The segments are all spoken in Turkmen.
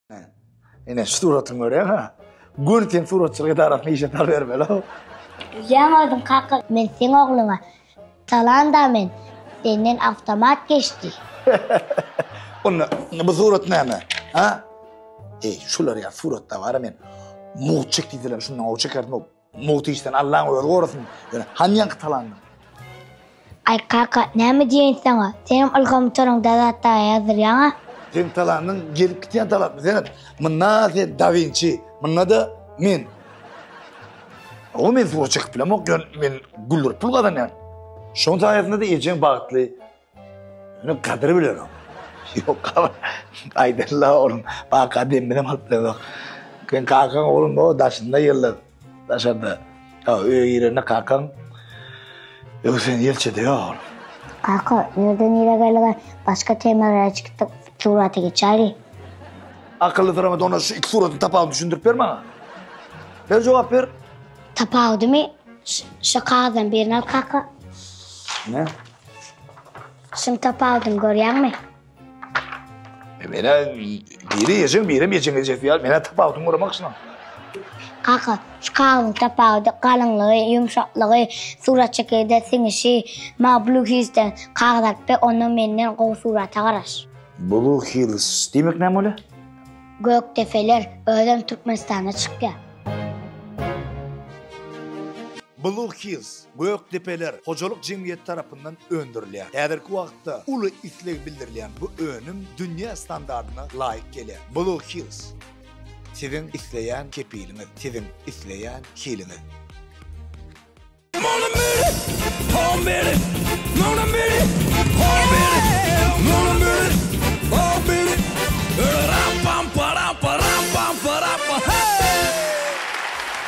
Ine şu suratyňy görýäňä. Göni sen suratçylyk edarasyna işe salybermeli. Bilýäň özüň kaka men seň ogluňa Talanda men senden awtomat geçdi. Onda bu surat näme? Ha? Eý, şular ýa suratda bara men mugt çek diýseler şundan gowy çekerdim. Mugt işden Allaň özi gorasyn. Ýöne hany ýaňky talandyň? Aý kaka, näme diýeýin saňa? Senem ylgam gutaryňda zat dagy ýazdyrýaň-a. Seň talandyň gelip gitýän talantmy? Seret, munda sen Da Winçi, munda-da men. Hawa, men surat çekip bilemok, ýöne men güldürip pul gazanýan. Şoň saýasynda-da ejeň bagtly. Ýöne gadyry bilenok. Ýok, aýdalla oglum, baka deminem alyp bilenok. Sen kakaň oglum, o daşynda ýyldyz, daşarda. Ha, öýe girende kakaň öwsen ýelçede ýok oglum. Kaka, nirden nirä geldiga, başga temalara çykdyk, surata geçäýli. Akylly soramada onda şu iki suratyň tapawudyny düşündirip ber maňa. Ber jogap ber. Tapawudymy? Şu kagyzdan birini al kaka. Ne? Şuň tapawudyny görýäňmi? E, menä biri ejeň, birem ejeň ejesi ýaly. Menä tapawudyny göremok şunuň. Kaka, şu kagyzyň tapawudy galyňlygy, ýumşaklygy, surat çekilde siňişi. Maňa Blue Hillsden kagyz alyp ber, onda menden gowy surata garaş. Blue Hills diýmek näme bolýar? Gökdepeler, özem Türkmenistanda çykýar. Blue Hills Gökdepeler hojalyk jemgyýeti tarapyndan öndürilýär. Häzirki wagtda uly isleg bildirilýän bu önüm dünýä standartyna laýyk gelýär. Blue Hills, siziň isleýän kepiliňiz, siziň isleýän hiliňiz.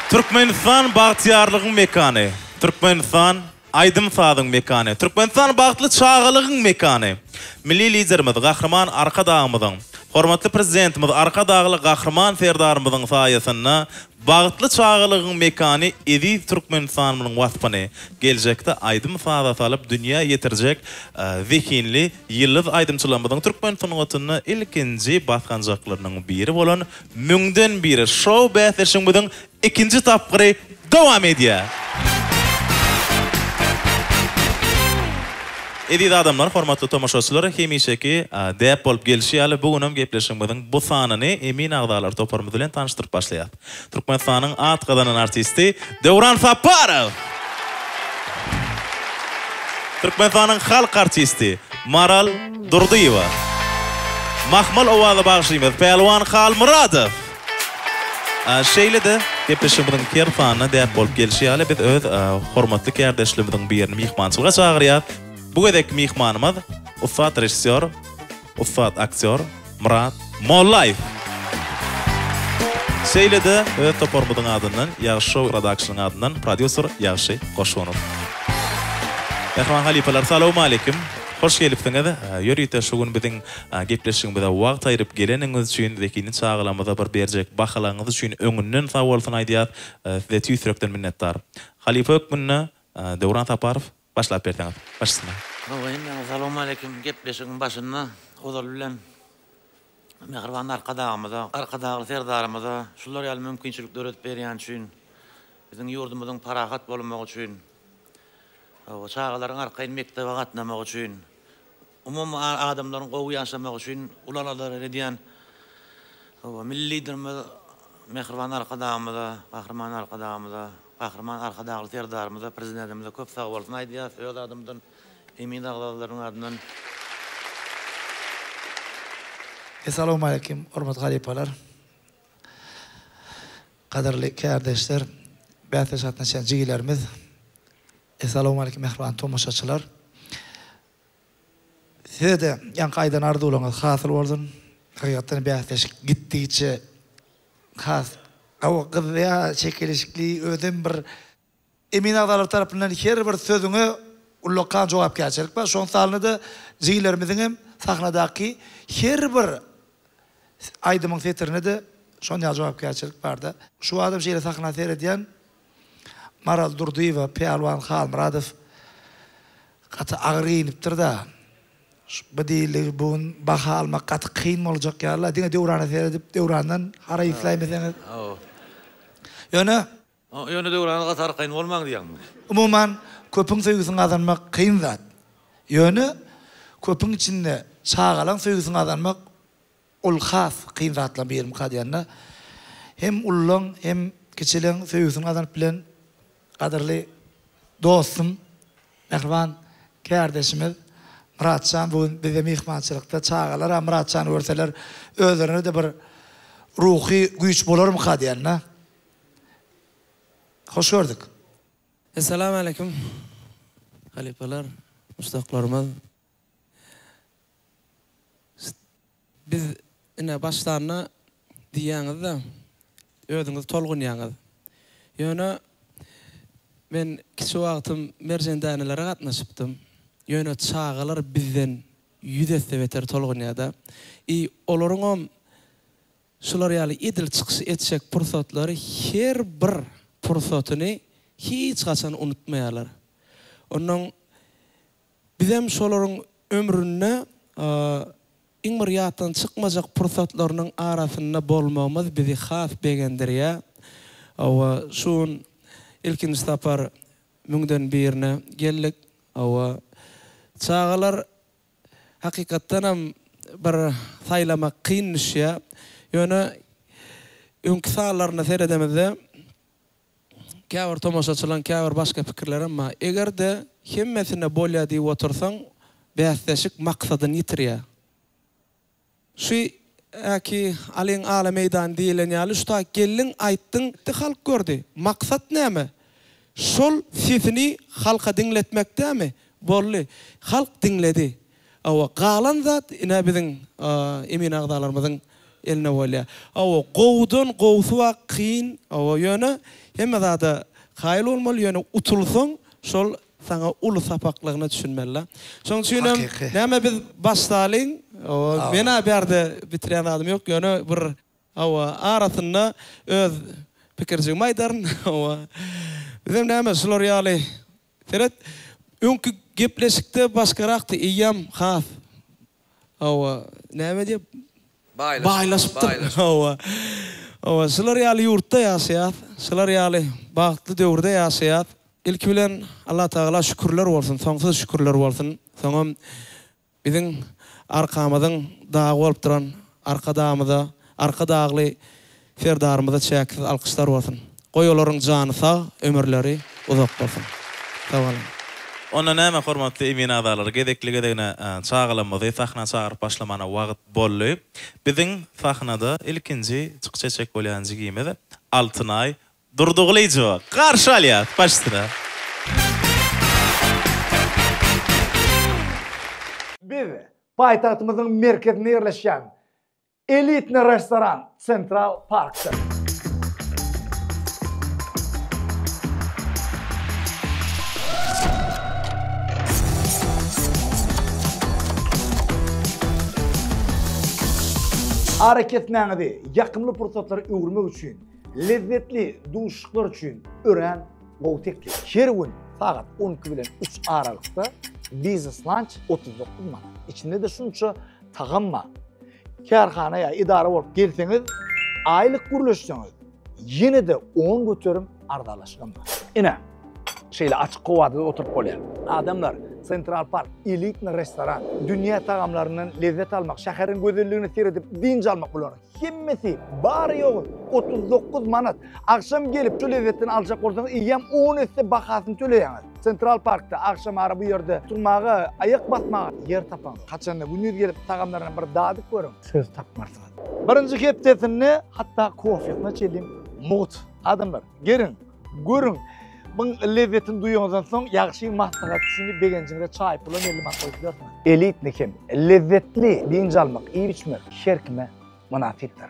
Türkmenistan bagtyýarlygyň mekany. Türkmenistan aýdym-sazyň mekany. Türkmenistan bagtly çagalygyň mekany. Milli Liderimiz Gahryman Arkadagymyzyň, hormatly Prezidentimiz Arkadagly Gahryman Serdarymyzyň saýasynda bagtly çagalygyň mekany eziz Türkmenistanymyzyň waspyny geljekde aýdym-saza salyp dünýä ýetirjek zehinli ýyldyz aýdymçylarymyzyň türkmen sungatynda ilkinji basgançaklarynyň biri bolan Müňden biri şou bäsleşigimiziň ikinji tapgyry dowam edýär. Eziz adamlar, hormatly tomaşaçylar, hemişeki däp bolup gelşi ýaly, bu günem gepleşigimiziň bu sanyny emin agzalar toparymyz bilen tanyşdyryp başlaýas. Türkmenistanyň at gazanan artisti Döwran Saparow! Türkmenistanyň halk artisti Maral Durdyýewa. Mahmal owazly bagşymyz Pälwan Halmyradow. Şeýle-de, gepleşigimiziň her sanynda däp bolup gelşi ýaly, biz öz hormatly kärdeşlerimiziň birini myhmançylyga çagyrýarys. Bu gezekki myhmanymyz ussat režissýor, ussat aktýor Myrat Mollaýew. Şeýle-de öz toparymyzyň adyndan Ýagşy Show Productionyň adyndan prodýuser Ýagşy Goşgunow. Mähriban halypalar salowmaleýkim. Hoş gelipsiňiz. Ýörite şu gün biziň gepleşigimize wagt aýryp geleniňiz üçin, zehinli çagalarymyza bir berjek bahalaryňyz üçin öňünden sag bolsun aýdýas. Size tüýs ýürekden minnetdar. Halypa hökmünde Döwran Saparow Başlap berseňiz. Baş üstüne. Hawa hemmäňize salowmaleýkim gepleşigiň başynda ozaly bilen Mähriban Arkadagymyza, Arkadagly Serdarymyza şular ýaly mümkinçilik döredip berýäni üçin, biziň ýurdumyzyň parahat bolmagy üçin, hawa çagalaryň arkaýyn mekdebe gatnamagy üçin, umumy adamlaryň gowy ýaşamagy üçin uly aladalar edýän hawa Milli Liderimiz Mähriban Arkadagymyza, Gahryman Arkadagymyza, Gahryman Arkadagly Serdarymyza, Prezidentimize köp sagbolsun aýdýarys öz adymdan, emin agzalarynyň adyndan. Essalawmaleýkim hormatly halypalar, gadyrly kärdeşler, bäsleşige gatnaşýan jigilerimiz, Essalawmaleýkim mähriban tomaşaçylar. Size-de ýaňky aýdan arzuwlaryňyz hasyl bolsun. Hakykatdan bäsleşik gitdigiçe has gawy gyzýar, çekeleşikli, özem bir emin agzalary tarapyndan her bir sözüňe ullakan jogapkärçilik bar. Şoň salynda-da jigilerimiziň hem sahnadaky her bir aýdymyň setirine-de şon ýaly jogapkärçilik bar-da. Şu adam şeýle sahna seredýän Maral Durdyýewa, Pälwan Halmyradow gaty agyr geýnipdir-da. Bu diýildigi bu gün baha almak gaty kyn boljak ýaly-la. Diňe Döwrana seredip, Döwrandan haraý isläýmeseňiz. Ýöne. Ýöne Döwrana gaty arkaýyn bolmaň diýýäňmi? Umuman, köpüň söýgüsini gazanmak kyn zat. Ýöne köpüň içinde çagalaň söýgüsini gazanmak ol has kyn zatlaryň birimika diýende, hem ululaň, hem kiçileň söýgüsini gazanyp bilen gadyrly dostum, mähriban kärdeşimiz Myratjan bu gün bizde myhmançylykda. Çagalar-a Myratjany görseler, özlerine-de bir ruhy güýç bolarmyka diýende. Hoş gördük. Essalamu aleýkum halypalar, muşdaklarymyz. Biz ine başlanda diýýäňiz-de, özüňiz tolgunýaňyz. Ýöne men kiçi wagtym merjen dänelere gatnaşypdym. Ýöne çagalar bizden ýüz esse beter tolgunýar-da. I olaryňam şular ýaly edil çykyş etjek pursatlary her bir pursatyny hiç haçan unutmaýarlar. Onnoň Bizem şolaryň ömründe iň bir ýatdan çykmajak pursatlarynyň arasynda bolmagymyz bizi has begendirýär. Hawa, şu gün ilkinji sapar müňden birine geldik. Hawa, çagalar hakykatdanam bir saýlamak kyn düşýär. Ýöne öňki sanlaryna seredemizde, Käbir tomaşaçylaň käbir başga pikirlerem bar. Eger-de hemmesine bolýa diýip otursaň, bäsleşik maksadyny ýitirýär. Şu häki alyň ala meýdany diýilen ýaly şu taýy geldiň aýtdyň halk gördi. Maksat näme? Şol sesini halka diňletmek dämi? Boldy. Halk diňledi. Hawa, galan zat ine biziň emin agzalarymyzyň eline bolýar. Hawa, gowudan gowusy bar, kyn, hawa, ýöne hemme zada kaýyl bolmaly, ýöne utulsaň, şol saňa uly sapaklygyna düşünmeli-de. Şonuň üçinem näme biz başlalyň, hawa, men-ä bärde bitirýän zadym ýok, ýöne bir Hawa, arasynda öz pikirjigimi aýdaryn. Hawa. Bizem näme, şular ýaly, seret, öňki gepleşikde başgarakdy, eýýäm has, hawa, näme diýip, baýlaşypdyr. Hawa. Hawa, şular ýaly ýurtda ýaşaýas, şular ýaly bagtly döwürde ýaşaýas. Ilki bilen Allatagala şükürler bolsun, soňsuz şükürler bolsun. Soňam Biziň arkamyzyň dagy bolup duran Arkadagymyza, Arkadagly Serdarymyza çäksiz alkyşlar bolsun. Goý olaryň jany sag, ömürleri uzak bolsun. Sag boluň. Onda näme hormatly emin agzalary gezekli gezegine çagalarymyzy sahna çagyryp başlamana wagt boldy. Biziň sahnada ilkinji çykyş etjek bolýan jigimiz Altynaý Durdygylyjowa garşy alýas baş üstüne. Biz paýtagtymyzyň merkezinde ýerleşýän elitny restoran Central Parkda. Arakesmäňizi ýakymly pursatlara öwürmek üçin Lezzetli duşuşyklar üçin örän gowy teklip. Her gün sagat 12 bilen 3 aralykda biznes lanç 39 manat. Içinde-de şunça tagam bar. Kärhana ýa edara bolup gelseňiz, aýlyk gürleşseňiz, ýene-de 10 göterim arzanlaşygam bar. Ine, şeýle açyk howada-da oturyp bolýar. Adamlar, Central Park elitny restoran. Dünýä tagamlaryndan lezzet almak, şäheriň gözelligine seredip dynç almak bularyň Hemmesi bary-ýogy 39 manat. Agşam gelip şu lezzetden aljak bolsaňyz eýýäm 10 esse bahasyny töleýäňiz. Sentral parkda agşamara bu ýerde oturmaga, aýak basmaga ýer tapaňyz. Haçanda gündiz gelip tagamlaryndan bir dadyp görüň, söz tapmarsyňyz. Birinji hepdesinde hatda kofesine çenli mugt. Adamlar, geliň, görüň. Buň lezzetini duýanyňyzdan soň ýagşy maslahat üçin begenjiňize çaý pulam 50 manat goýup bilersiňiz. Elitni hem lezzetli dynç almak, iýip-içmek her kime mynasypdyr.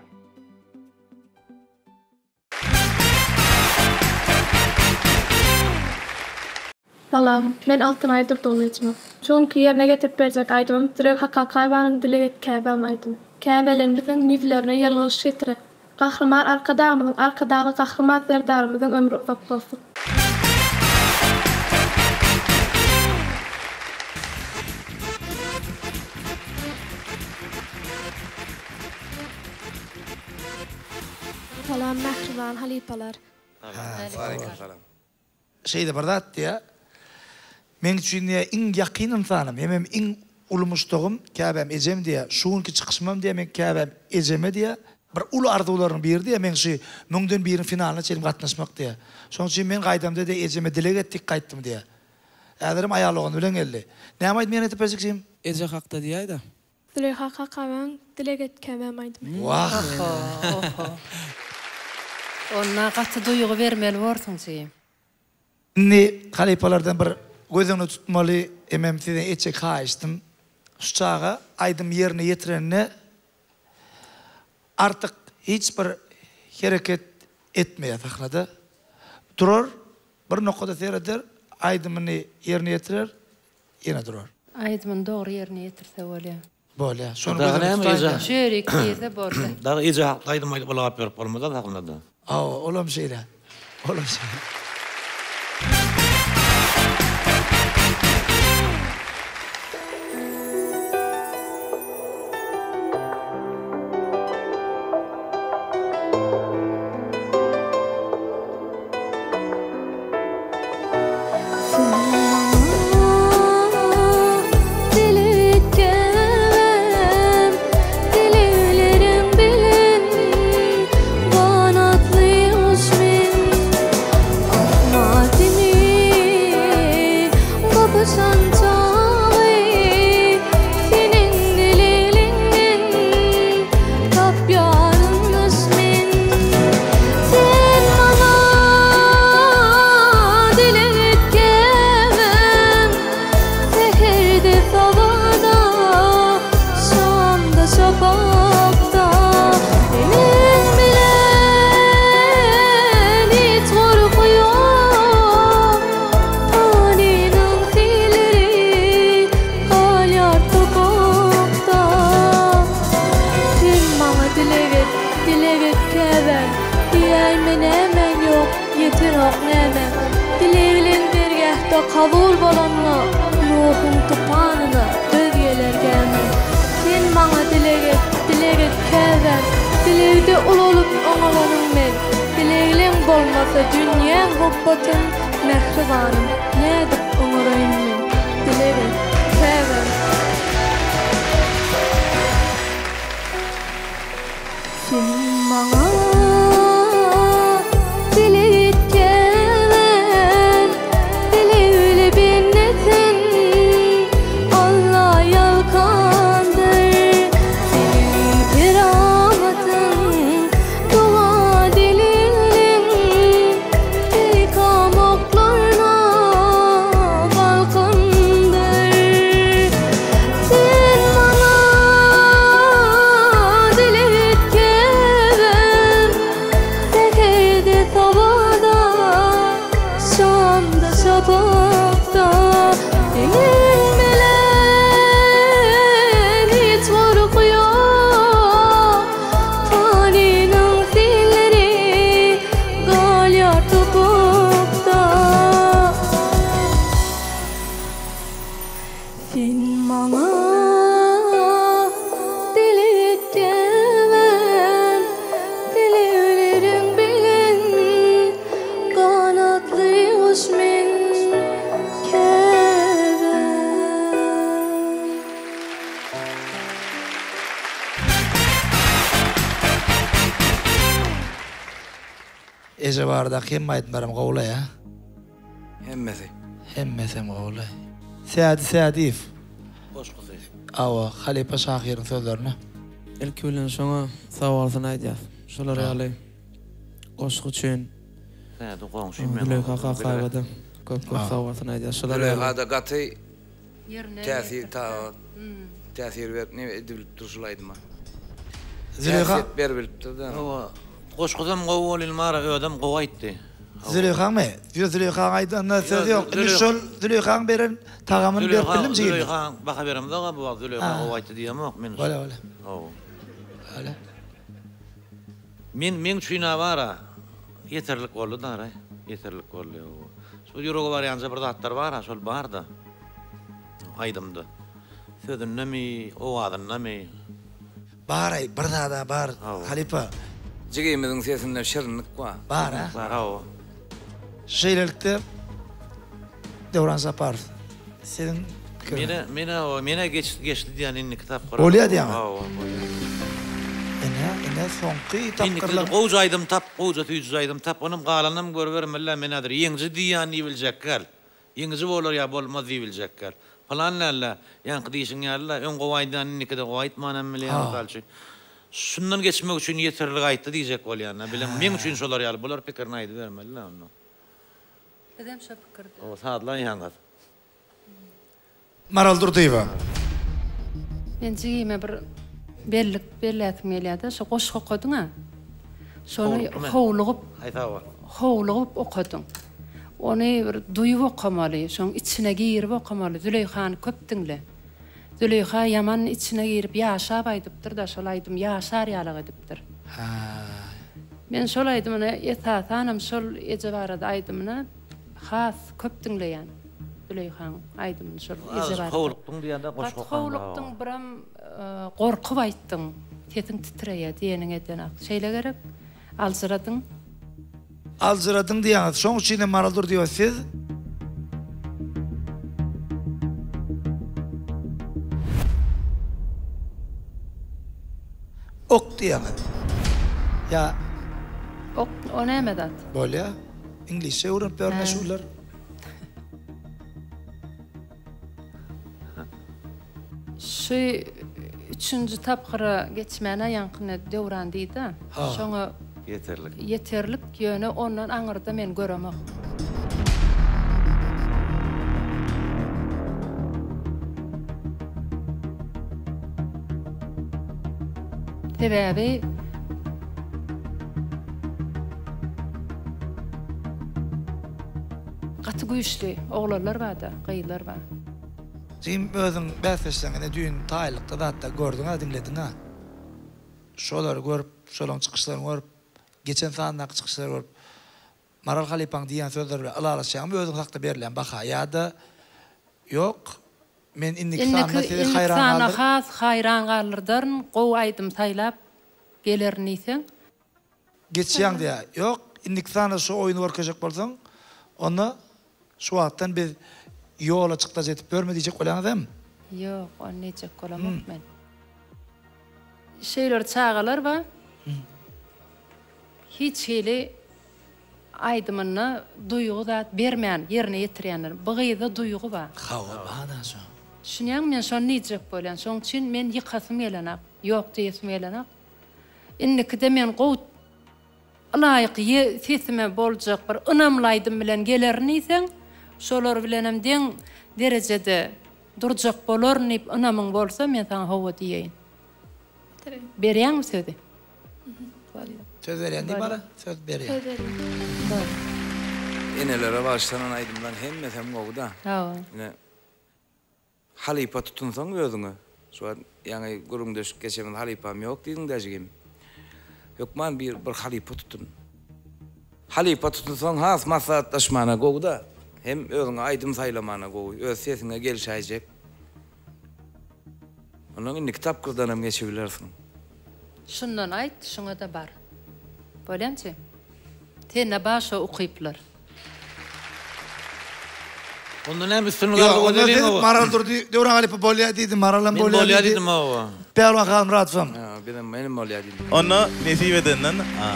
Salam, men Altynaý Durdygylyjowa. Şu günki ýerine getirip berjek aýdymym Züleýha Kakaýewanyň Dileg et Käbäm aýdymy. Käbelerimiziň ýüzlerine ýylgyryş getiren Gahryman Arkadagymyzyň Arkadagly Gahryman Serdarymyzyň ömri uzak bolsun! Salam mähriban halypalar. Waleýkim salam. Şeýle bir zat diýýär. Meň üçin diýýär iň ýakyn ynsanym hemem iň uly muşdagym käbäm ejem diýýär. Şu günki çykyşymam diýýär meň käbäm ejeme diýýär. Bir uly arzuwlaryň biri diýýär meň şu müňden biriň finalyna çenli gatnaşmak diýýär. Şonuň üçin men gaýdamda diýýär ejeme dileg etdik gaýtdym diýýär. Häzirem aýal dogany bilen geldi. Näme aýdym ýerine ýetirip berjek jigim? Eje hakda diýäýdä. Züleýha kakaň dileg et käbäm aýdymy. Wah. Oho oho. Onda gaty duýgy bermeli borsuň jigim. Indi halypalardan bir göz öňünde tutmaly hemem sizden etjek haýyştym şu çaga aýdym ýerine ýetirende artyk hiç bir hereket etmeýär sahnada durar bir nokada sereder aýdymyny ýerine ýetirer ýene durar. Aýdymyny dogry ýerine ýetirse bolýa. Bolýa. Şony göz öňünde tutaýyn. Şu ýerik girse boldy. Dagy eje hakda aýdym aýdyp ylgap ýörüp bolmaz-a sahnada. Hawa, olam şeýle. Olam şeýle. Sen maňa dileg et käbäm, Säherde sabada, şamda şapakda. Meniň bilen hiç gorky ýok, Panynyň silleri galýar topakda. Sen maňa dileg et, Dileg et käbäm, diýäýme nämäň ýok, ýetenok nämäň. Dilegleň dergähde kabul bolanda, Nuhuň tupanyna döz geler gämäň. Sen maňa dileg et, dileg et käbäm, dilegde ulalyp oňalanyň men. Dilegleň bolmasa dünýäň hupbatyn, mähribanym, nädip oňaraýyn men. Dileg et, käbäm. Sen maňa dileg et käbäm, Dilegli bende sen, Alla ýalkandyr. Seniň keramatyň, doga-dilegleň Peýkam oklarna galkandyr. Sen maňa dileg et käbäm, Säherde sabada, şamda şapakda. Seniň bilen hiç gorky ýok, Panynyň silleri galýar topukda. Sen maňa dileg et käbäm, Dilegleriň bilen ganatly guş men käbäm. Eje baradaky hemme aýdymlaram gowulaýa. Hemmesi. Hemmesem gowly. Sädi Sädiýew. Goşgusy. Hawa, halypa şahyryň sözlerine. Ilki bilen şoňa sag bolsun aýdýas. Şular ýaly goşgy üçin. Sädi goňşym meň. Züleýha Kakaýewada köp köp sag bolsun aýdýas. Şular ýaly. Züleýhada gaty täsir täsir berip neme edibilipdir şul aýdyma. Züleýha. Täsir beribilipdir-de. Hawa. Goşgusam gowy bolyn bara özem gowy aýtdy. Züleýhaňmy? Ýok Züleýhaň aýdanyna söz ýok. Indi şol Züleýhaň beren tagamyny berip bildim jigime. Züleýhaň baha beremzok-a bu wagt Züleýha gowy aýtdy diýemok men. Bolýa bolýa. Hawa. Bolýa. Men meň üçin-ä bara ýeterlik boldy daraý. Ýeterlik boldy. Hawa. Şu ýürege barýanja bir zatlar bar-a şol bar-da. Aýdymda. Sözündemi, owazyndamy. Bar-aý, bir zad-a bar, halypa. Jigimiziň sesinde şirinlik bar. Bar a? Bar hawa. Şeýlelikde Döwran Saparow siziň pikiriňiz? Menä menä hawa menä geç geçdi diýýän indiki tapgyra. Bolýa diýýäňiz? Hawa bolýa. Ine ine soňky Indiki tapgyrlar. gowja aýdym tap gowja süýjüje aýdym tap onam galanam görübermeli-dä men häzir ýeňiji diýýän diýibiljek däl. Ýeňiji bolar ýa bolmaz diýibiljek däl. Pylan däl-de, ýaňky diýşiň ýaly-da, öň gowy aýdýan indikide gowy aýtmanam bilýär, mysal üçin. Şundan geçmek üçin ýeterlik aýtdy diýjek bolýan-da, bileň, meň üçin şolar ýaly, bular pikirini aýdybermeli-dä onda. Bizem şo pikirde. Oba sazlaýaňyz. Maral Durdyýewa. Men jigime bir bellik belläsim gelýär-de, şo goşgy okadyň-a. Şony howlugyp, howlugyp okadyň. Ony bir duýup okamaly, şoň içine girip okamaly. Züleýhany köp diňle. Züleýha ýaman içine girip ýaşap aýdypdyr-da, şol aýdym ýaşar ýalak edipdir. Men şol aýdymyny esasanam şol eje barada aýdymyny has köp diňleýän. Züleýhaň aýdymyny şol eje Azajyk barada. howlukdyň diýende goşgy Gaty okanda. howlukdyň biram gorkup aýtdyň. Sesiň titreýär diýeniňi edenak. Şeýle gerek? Aljyradyň. Aljyradyň diýýäňiz. Şoň üçin hem Maral Durdyýewa siz. Ok diýýäňiz. Ýa. Ok o näme zat? Bolýa. Iňlisçe öwrenip ýörün şu günler. Şu üçünji tapgyra geçmäne ýaňkyny Döwran diýdi-ä. Şoňa Ýeterlik. Ýeterlik, ýöne ondan aňyrda men göremok. Sebäbi gaty güýçli oglanlar bar-da, gyzlar bar. Jigim özüň bäsleşseň ine düýn taýynlykda zatda gördüňä diňlediňä. Şolary görüp, şolaň çykyşlaryny görüp, geçen sandaky çykyşlary görüp, Maral halypaň diýýän sözleri bilen ylalaşýaňmy özüň hakda berilýän baha ýa-da ýok, men indiki sanda Indiki sizi indiki haýran sanda galdyr. has haýran galdyrdaryn, gowy aýdym saýlap gelerin diýseň. Geçýäň diýýär. Ýok, indiki sanda şu oýny görkezjek bolsaň, onda şu wagtdan biz ýola çykdajy edip ýörme diýjek bolýaňyzam? Ýok, ony diýjek bolamok men. Şeýle bir çagalar bar, hiç hili aýdymynda duýgy zat bermän ýerine ýetirýänler. Bu gyzda duýgy bar. Hawa, bar-da şo. Düşünýäňmi, men şony diýjek bolýan. Şoň üçin men ýykasym gelenok, ýok diýesim gelenok. Indikide men gowy ylaýyk sesime boljak bir ynamly aýdym bilen gelerin diýseň, şolar bilenem deň derejede durjak bolaryn diýip ynamyň bolsa, men saňa hawa diýeýin. Berýäňmi sözi? Söz berýän diý bala, söz berýän. Söz berýän. Enelere bagyşlanan aýdymlaryň hemmesem gowy-da. Hawa. Ine, Halypa tutunsaň özüňe. Şu wagt ýaňy gürrüňdeşlik geçemiz halypam ýok diýdiň-dä jigim. Hökman bir bir halypa tutun. Halypa tutunsaň has maslahatlaşmana gowy-da. Hem özüňe aýdym saýlamana gowy. Öz sesiňe gelişäýjek. Ondan indiki tapgyrdanam geçibilersiň. Şundan aýt, şuňa-da bar. Bolýamçy? Sende bar şo ukyplar. Onda näme üstünlik Ýok, arzuw onda edeliň siz oba. Maral Durdy, Döwran halypa bolýa diýdi, Maralam Men bolýa bolýa diýdi. diýdim oba. Pälwan Halmyradowam. Ýa, bizem menem bolýa diýdim. Onda nesip edenden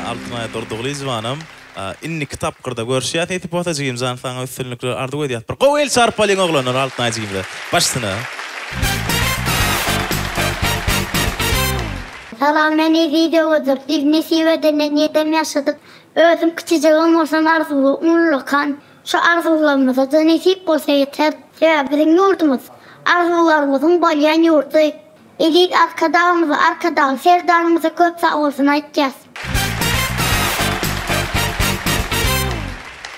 Altynay Durdygylyjowanam indiki tapgyrda görüşýäs nesip bolsa jigimjan saňa üstünlikler arzuw edýäs bir gowy el çarpalyň oglanlar Altynay jigimize baş üstüne. Salam men Eziz Öwezov biz nesip edenden ýedem ýaşadyk Özüm kiçijegem bolsam arzuwy ullakan. Şu arzuwlarymyza-da nesip bolsa ýeter. Sebäbi biziň ýurdumyz arzuwlarymyzyň bolýan ýurdy. Eziz Arkadagymyza, Arkadagly Serdarymyza köp sagbolsun aýtýas.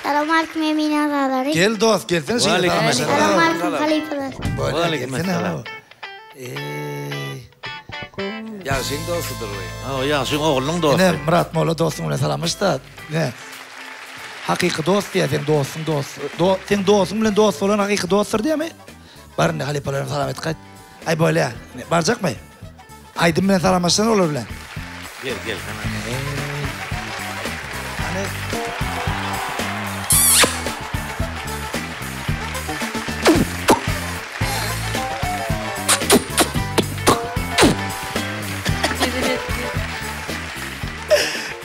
Salowmalikim emin agzalary. Gel dost gelsene şeýle salamlaşalım. Salowmalikim halypalar. Bolýa gelsene. Eý. Ýagşyň dostudyr bu. Hawa, ýagşyň oglunyň dosty. Ine, Myrat molla dostuň bilen salamlaşda. Ine. Hakyky dost diýýär, seň dostuň dost. Do, seň dostuň bilen dost bolan hakyky dostdur diýýärmi? Bar indi halypalara salam et gaýt. Aý bolýa. Barjakmy? Aýdym bilen salamlaşsana olar bilen. Gel, gel, sana. Eý.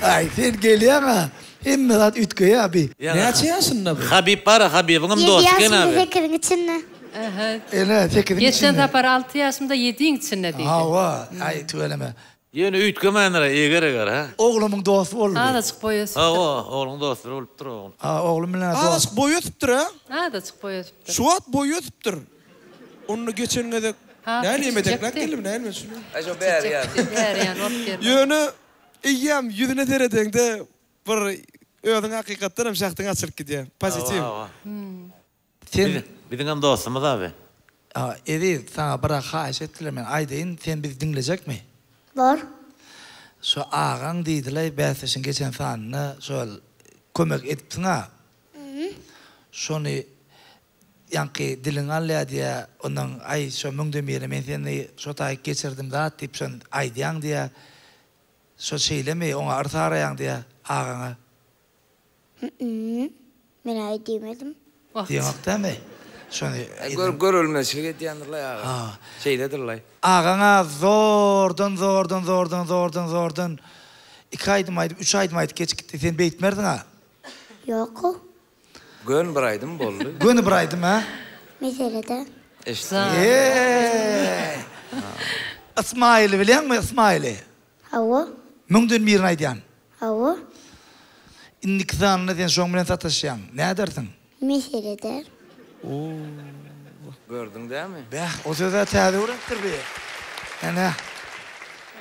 Aý sen gelýäň-a, hemme zat üýtgeýär bi. Näçe ýaşynda bu? Habib bar-a, Habibiňem Ýedi dosty eken ýaşymda abi. sekiziň içinde. Aha. Ene, sekiziň Geçen içinde. sapar alty ýaşymda ýediň içinde diýdi. Hawa, aý tüweleme. Ýöne üýtgemändir-a, eger-eger, hä? Oglumyň dosty boldy. Azajyk boýy ösüpdir. Hawa, ogluň dosty bolupdyr ogul. Ha, oglum bilen dost. Azajyk boýy ösüpdir-ä? Azajyk boýy ösüpdir. Şu wagt boýy ösüpdir. Onda geçen gezek Has näl ýemedekläk kiçijekdi. geldim, näl düşünmedim. Aý şo bäri ýan. Kiçijekdi, bäri ýan bolup geldi. Ýöne eýýäm ýüzüne seredeňde bir özüň hakykatdan hem şähdiň açylyp gidýär. Pozitiw. Hawa, hawa. Sen Biziňem dostumyz abi. A, Eziz, saňa bir haýyş etdiler, men aýdaýyn, sen bizi diňlejekmi? Bor. Şo agaň diýdilaý bäsleşigiň geçen sanynda şol kömek edipsiň-a. Şony ýaňky diliňi alýa diýýä, ondan aý şo müňden birine men seni şo taýyk geçirdim zat diýip şony aýdýaň diýýä. Şo şeýlemi, oňa yrsaraýaň diýýä agaňa. Hü-üm. Men aý diýmedim. Diýeňok dämi? Şony Gör görülmezçilik edýändirlaý aga. Şeýledirlaý. Agaňa zordan zordan zordan zordan zordan iki aýdym aýdyp, üç aýdym aýdyp geçip gitdi. Sen beýtmerdiň-a? Ýok-ow. Göni bir aýdym boldy. Göni bir aýdym, hä? Mesele-dä. Eşitdim. Eý! Ysmaýyly bilýäňmi, Ysmaýyly? Hawa. Müňden birini aýdýan. Hawa. Indiki sanynda sen şoň bilen sataşýaň. Nädersiň? Mesele däl. Gördüň dämi? Bäh, o söz-ä täze öwrenipdir bi. Ene.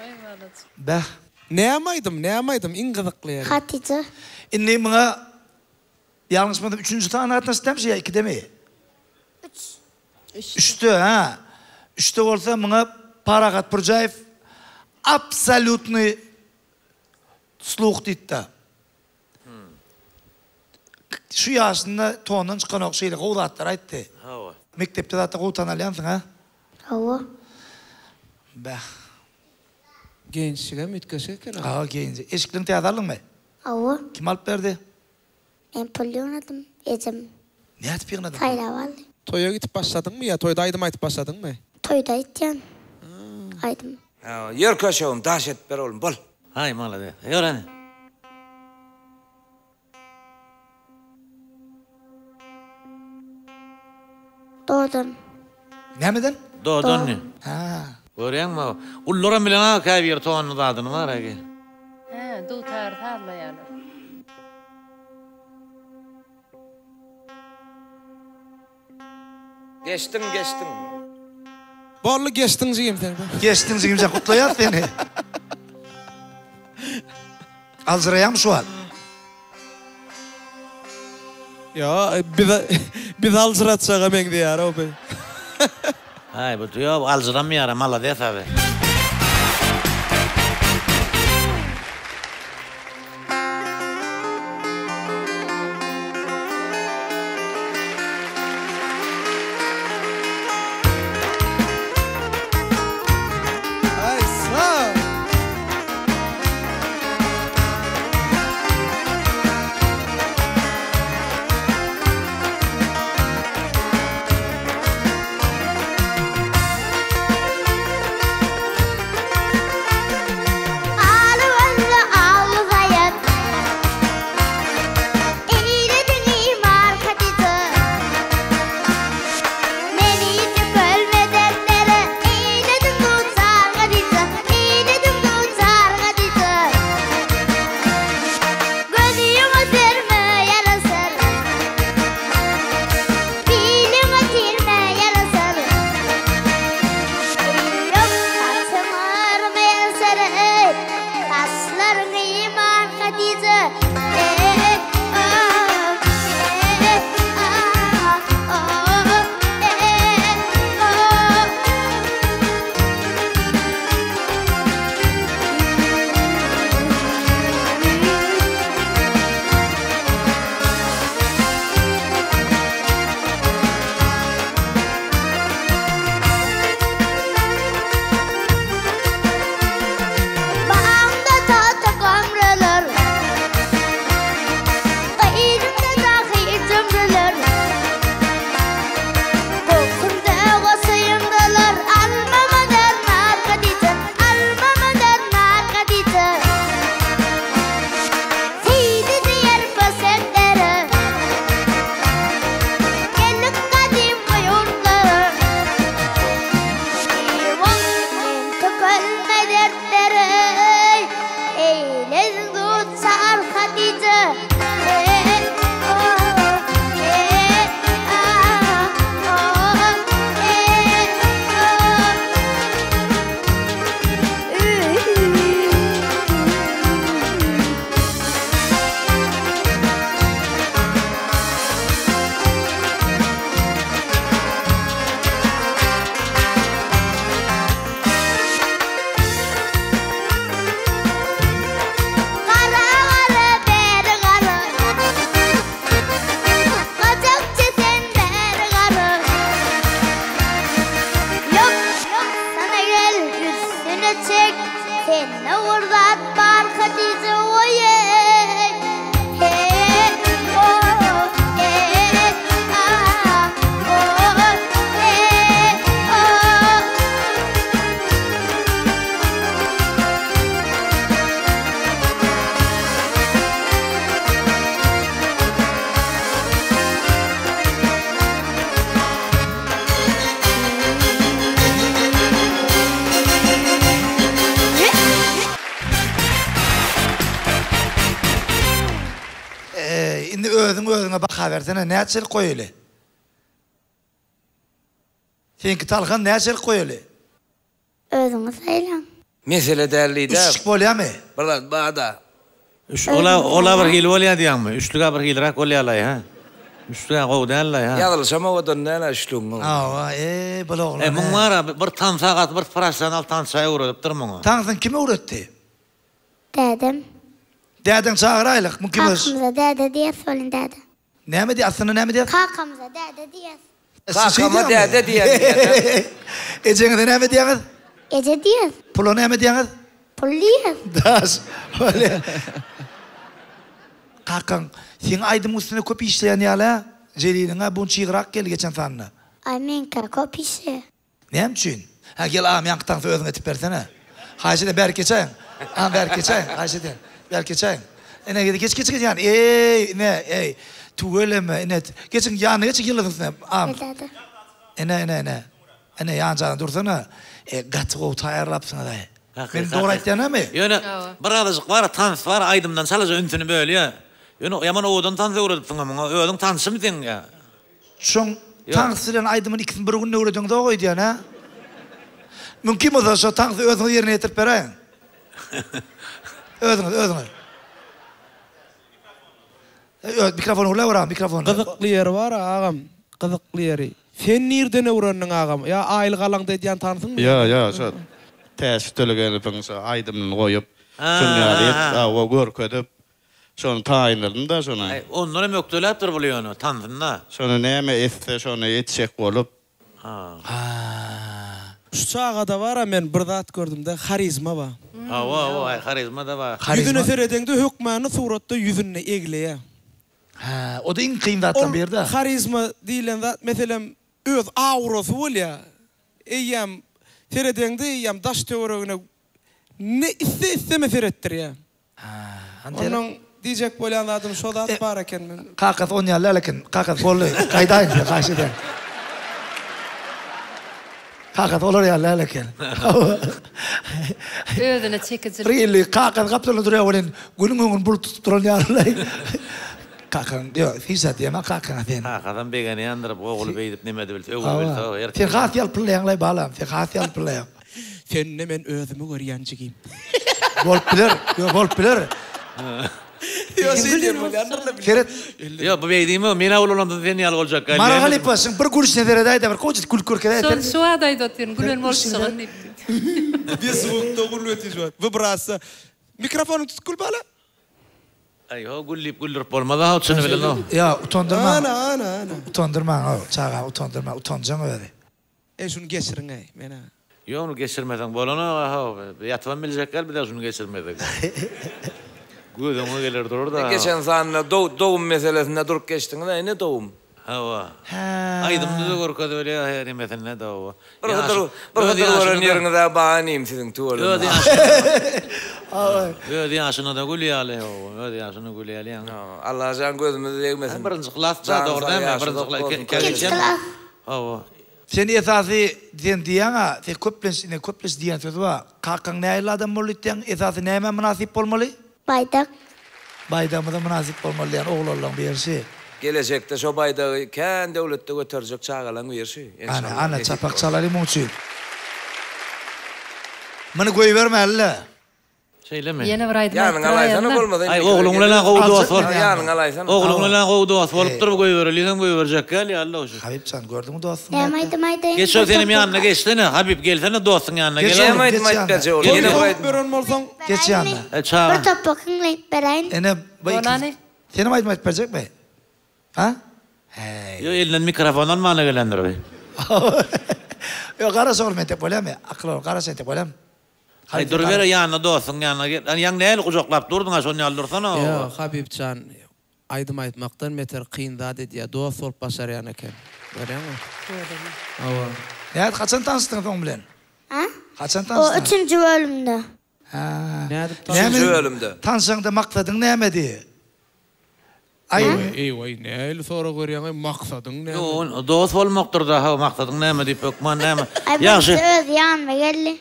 Aý malajyk. Bäh. Näme aýdym, näme aýdym iň gyzykly ýeri? Hatyja. Indi muňa ýalňyşmasam üçünji sanyna gatnaşdy dämi ýa ikidemi? Üç. Üçde, hä. Üçde bolsa muňa Parahat Pürjäýew absolýutnyý sluh diýipdi. Şu ýaşynda tondan çykanok şeýle gowy zatlar aýtdy. Hawa. Mekdepde zatda gowy tanalýansyň hä? Hawa. Bäh. Geýinişigem üýtgeşik eken-a. Hawa geýinişi. Eşiklerini täze aldyňmy? Hawa. Kim alyp berdi? Men pul ýygnadym, ejem. Nädip ýygnadyň? Saýlap aldy. Toýa gidip başladyňmy ýa toýda aýdym aýdyp başladyňmy? Toýda aýtýan aýdym. Ýör köşegim, daş edip ber oglum, bol. Haý, malades. Ýör hany. Dodan. Nämeden? Dodan. Hä. Görýäňmi? Ullaram bilen-ä käbir tonly zadyny bar egi. Hä, dutar sazlaýarlar. Geçdiň, geçdiň. Boldy geçdiň jigim sen. Geçdiň jigim sen gutlaýas seni. Aljyraýaňmy şu wagt? Ýo, biz biz aljyratjaga meňzeýär-ow bi. Aý bu ýok aljyramaýar malades abi. Aý sag. Sende bir zat bar Hatyja oý-eý He o he a o he o. Eý, indi özüň özüňe baha bersene, näçelik goýaly? Seňki talhan näçelik goýaly? Özüňiz saýlaň. Mesele däl diýdä. Üçlük bolýamy? Bir zat bada. Üç ola ola bir hili bolýa diýýäňmi? Üçlügä bir hiliräk bolýalaý hä? Üçlügä gowy dällaý hä? Ýazylyşam owadan däl-ä üçlügiň. Hawa, eý bul oglan. E muň bar-a bir tansa gaty bir professional tansça öwredipdir muňa. Tansyny kim öwretdi? Dädem. Dädeňi çagyraýlyk, mümkin bolsa. Kakamyza däde diýýäs welin däde. Näme diýýär aslynda näme diýýär? Kakamyza däde diýýäs. Kakama däde diýýän diýýär. Ejeňize näme diýýäňiz? Eje diýýäs. Pula näme diýýäňiz? Pul diýýäs. Daş. Bolýa. Kakaň seň aýdymyň üstünde köp işleýän ýaly-ä. Jeliliň-ä bu çygrak geldi geçen sanda. Aý meňkä köp işleýär. Näme üçin? Hä, gel agam, ýaňky taňsy özüň etip bersene. Haýyş edýän, bärik geçäýiň. Agam, bärik geçäýiň, haýyş edýän. Bärik geçäýiň. Ine, geç, geç, geç, ýan. Eý, ine, eý. Tüweleme, ine. Geçiň, ýanyna geçiň, ýyldyzyň üstüne, agam. Ine, ine, ine. Ine, ýanjagynda dursana. E, gaty gowy taýýarlapsyňyz-aý. Men dogry aýtýanamy? Ýöne, birazajyk bar, tans bar, aýdymdan çalaja ünsüni bölýär. Ýöne, ýaman owadan tans öwredipsiň-a muňa. Özüň tanşymy seň ýa? Şoň tans bilen aýdymyny ikisini bir günde öwredeňzok öýdýän hä? Mümkin bolsa şo tansy özüňiz ýerine ýetirip beräýiň. Özüňiz, özüňiz. Öz mikrofony gürläp ber agam, mikrofony. Gyzykly ýeri bar agam, gyzykly ýeri. Sen nirden öwrendiň agam? Ýa aýlyk alaňda edýän tansyňmy? Ýo ýo şo Täşli Tölegenowyň şo aýdymyny goýup, şuny ýaly edip, hawa görkezip, Şony taýynladym-da şony. Aý, ondan hem ökdeläpdir bul ýöne, tansynda. Şony näme etse şony etjek bolup. Ha. Şu çagada bar-a men bir zat gördüm-de, harizma bar. Hawa, hawa, aý, harizma-da bar. Ýüzüne seredeňde hökmany suratda ýüzüni egleýär. Hä, o-da iň kyn zatlaryň biri-dä. Ol harizma diýlen zat, meselem, öz aurasy bolýar. Eýýäm seredeňde eýýäm daş-töweregine ne iste-isteme seretdirýär. Onnoň diýjek bolýan zadym şo zat bar eken men. Kakasy on ýaly däl eken. Kakasy boldy. Gaýdaýyň size haýyş edýän. Kakasy olar ýaly däl eken. Özüne çekijilik. Bir hili kakasy gapdalynda durýar welin günüň öňüni bulut tutup duran ýaly. Kakaň ýok hiç zat diýemok kakaňa sen. Kakasam begenýändir bu ogly beýdip neme edibilse öwrübilse erkek. Sen has ýalpyllaýaňlaý balam sen has ýalpyllaýaň. Sende men özümi görýän jigim. Bolup biler, ýok bolup biler. Ýok şeý diýen bolýandyrla. Seret. Ýok bu beý diýme, men-ä ulalamda sen ýaly boljak gäl. Mara halypa şuň bir gülüşine seredäýdä bir gowjyk gülüp görkezäý. Şol şu wagt aýdyp otyryn gülen bolşuňy diýip. Bez zvukda gülüp otyr şu wagt. Wibrasiýa. Mikrofonyňy tutup gül bala. Aý ho gül diýip güldürip bolmaz-a çyny bilen o. Ýok utandyrmaň. Ana ana ana. Utandyrmaň o çagany utandyrmaň utanjaň özi. Eý şuny geçiriň-eý men-ä. Ýok ony geçirmeseň bolanok-a ýatybam biljek däl biz-ä şuny geçirmesek. Göz öňüňe geler durur-da. Geçen sanda dogum meselesinde durup geçdiňiz-ä ine dogum. Hawa. Aýdymda-da görkezip bolýar her hemesinde-de hawa. Bir hydyr bir hydyr gören ýeriňiz-ä bar inim siziň tüweleme. Öz ýaşyna Öz ýaşyna-da gül ýaly hawa öz ýaşyna gül ýaly ýaňy. Allajan gözümizi degmesin. Birinji klasda dogry dälmi birinji klas Ikinji klas. Hawa. Sen esasy sen diýýäňä sen köplenç ine köplenç diýýän sözi bar. Kakaň nähili adam boldy diýýäň esasy nämä mynasyp bolmaly? Baýdak. Baýdagymyza mynasyp bolmaly diýýän oglanlaň birisi. Gelejekde şo baýdagy kän döwletde göterjek çagalaň birisi. Ana ana çapak çalaly muň üçin. Muny goýbermäli-le. Şeýlemi? Ýene bir aýdym Ýanyňa alaýsana aýtdyraýanda. bolmasa Aý indikilere ogluň bilen-ä geler. gowy dost bolup. Ýanyňa alaýsana. Ogluň bilen-ä gowy dost bolupdyr bu goýbereliňem goýberjek däl ýaly-la şu. Habypjan gördüňmi dostuň Näme nätdi? aýdym aýdaýyn? Geç ol senem ýanyna geçsene Habyp gelsene dostuň ýanyna Geç gel oglum Näme aýdym geç aýdyp ýanyna. berjek ol? Toý Ýene bir sowup aýdym. beren bolsaň. Geç ýanyna. E çaga. Bir topak hiňleýip beräýin. Ene bu ikisi. Bolany. Senem aýdym aýdyp berjekmi? Ha? Häý. Ýok elinden mikrofon almana gelendir bi. Ýok garaş oglum entek bolýamy? Akyl ogul garaş entek bolýamy? Aý durubere ýanyna dostuň ýanyna gel. Ýaňy nähili gujaklap durduň-a şon ýaly dursana. Ýok Habypjan aýdym aýtmakdan beter kyn zat edýär dost bolup başarýan eken. Görýäňmi? Tüweleme. Hawa. Nädip haçan tanyşdyňyz oň bilen? A? Haçan O tanyşdyňyz? üçünji bölümde. Hä. Nädip Üçünji Näme bölümde. tanşaňda maksadyň nämedi? Aý. Eý-waý, nähili sorag berýäň-aý, maksadyň näme? Ýok, dost bolmakdyr-da, hawa, maksadyň näme diýip, hökman näme. Aý, Ýagşy. birinji özi ýanyma geldi.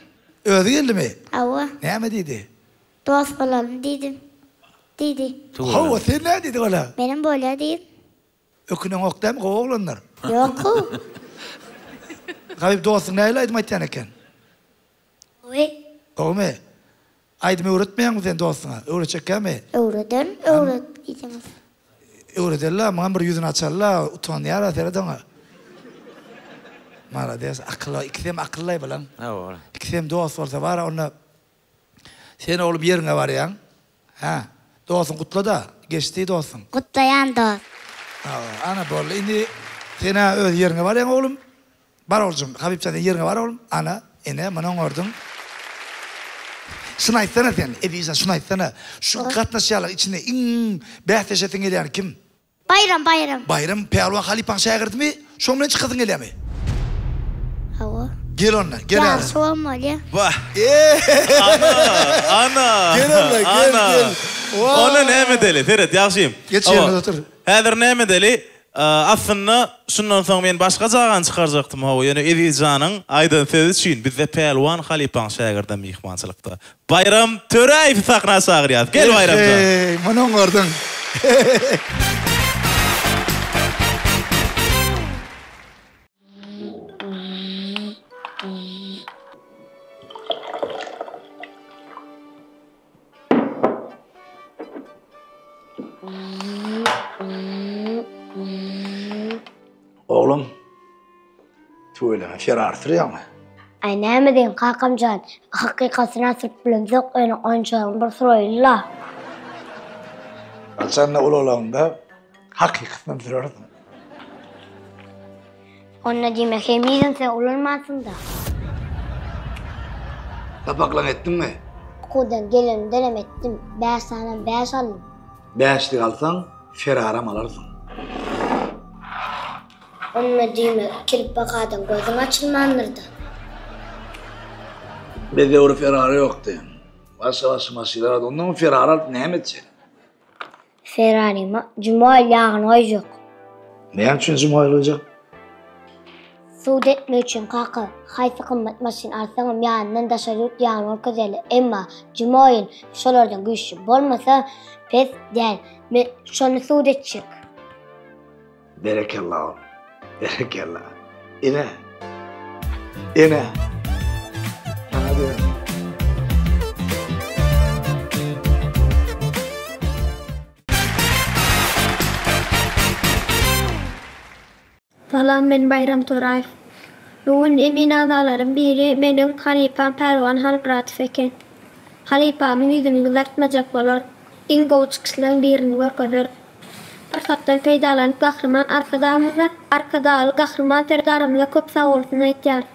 Özi geldimi? Hawa. Näme diýdi? Dost bolalyň diýdim. Diýdi. Hawa, sen näme diýdiň ola? Menem bolýa diýdim. Öküneňok dämi, gowy oglandyr. Ýok-ow. Garyp dostuň nähili aýdym aýtýan eken? Gowy. Gowumy? Aýdym öwretmeýäňmi sen dostuňa? Öwretjekkämi? Öwrederin, öwret diýseňiz. Öwredeli-la, muňam bir ýüzüni açaly-la, utanýar-a, seret oňa. Malades, akylly, ikisem akylly bulaň. Hawa. Ikisem dost bolsa bar-a, onda sen oglum ýeriňe barýaň. Hä, dostuňy gutla-da, geçdi dostuň. Gutlaýan dost. Hawa, ana boldy. Indi sen-ä öz ýeriňe barýaň oglum. Bar oljum, Habypjan sen ýeriňe bar oglum, ana, ene, muny oňardyň. Şuny aýtsana sen, Ezizjan, şuny aýtsana, şu gatnaşýanlaryň içinde iň bäsleşesiň gelýäni kim? Baýram, Baýram. Baýram Pälwan halypaň şägirdimi? Şoň bilen çykasyň gelýämi? Hawa. Gel onda, gel häzir. Ýaryşy bolmaly. Wah. Ana, ana. Gel onda, gel, gel. Onda näme edeli, seret, ýagşym. Geç ýerine otur. Häzir näme edeli? Aslynda şundan soň men başga cagany çykarjakdym hawa ýöne Ezizjanyň aýdan sözi üçin bizde Pälwan halypaň şägirdem myhmançylykda. Baýram Töräýewi sahna çagyrýas. Gel Baýramjan. Eheý muny oňardyň. Oglum, tüweleme, Ferrari sürýäňmi? Aý, näme diýiň, kakam jan, hakykatyny asyryp bilemzok, ýöne oýunjagyny bir suraýyn-la. Haçanda ulalaňda hakykatynam sürersiň. Onda diýmek henizem sen ulalmansyň-da. Sapaklaryňy etdiňmi? Okuwdan gelenimdenem etdim. Bäş sanam bäş aldym. Bäşlik alsaň, Ferraram alarsyň. Onda diýmek ikilik bakadan gözüň açylmandyr-da. Biz döwri Ferrari ýokdy. Başga-başga maşynlar bardy. Ondan Ferrari alyp näme etjek? Ferrarime Jumoil ýagyny goýjak. Näme üçin Jumoil goýjak? Sud etmek üçin kaka, haýsy gymmat maşyn alsaňam ýanyndan daşary ýurt ýagyny görkezýärler. Emma Jumoil şolardan güýçli bolmasa pes däl. Men şony sud etjek. Berekella oglum. Berekella. Ine. Ine. Saňa diýerin. Salam men Baýram Toraýew. Bu gün emin agzalaryň biri meniň halypam Pälwan Halmyradow eken. Halypamyň ýüzüni gyzartmajak bolar, iň gowy çykyşlaryň birini görkezer. Pursatdan peýdalanyp Gahryman Arkadagymyza, Arkadagly Gahryman Serdarymyza köp sagbolsun aýtýarys.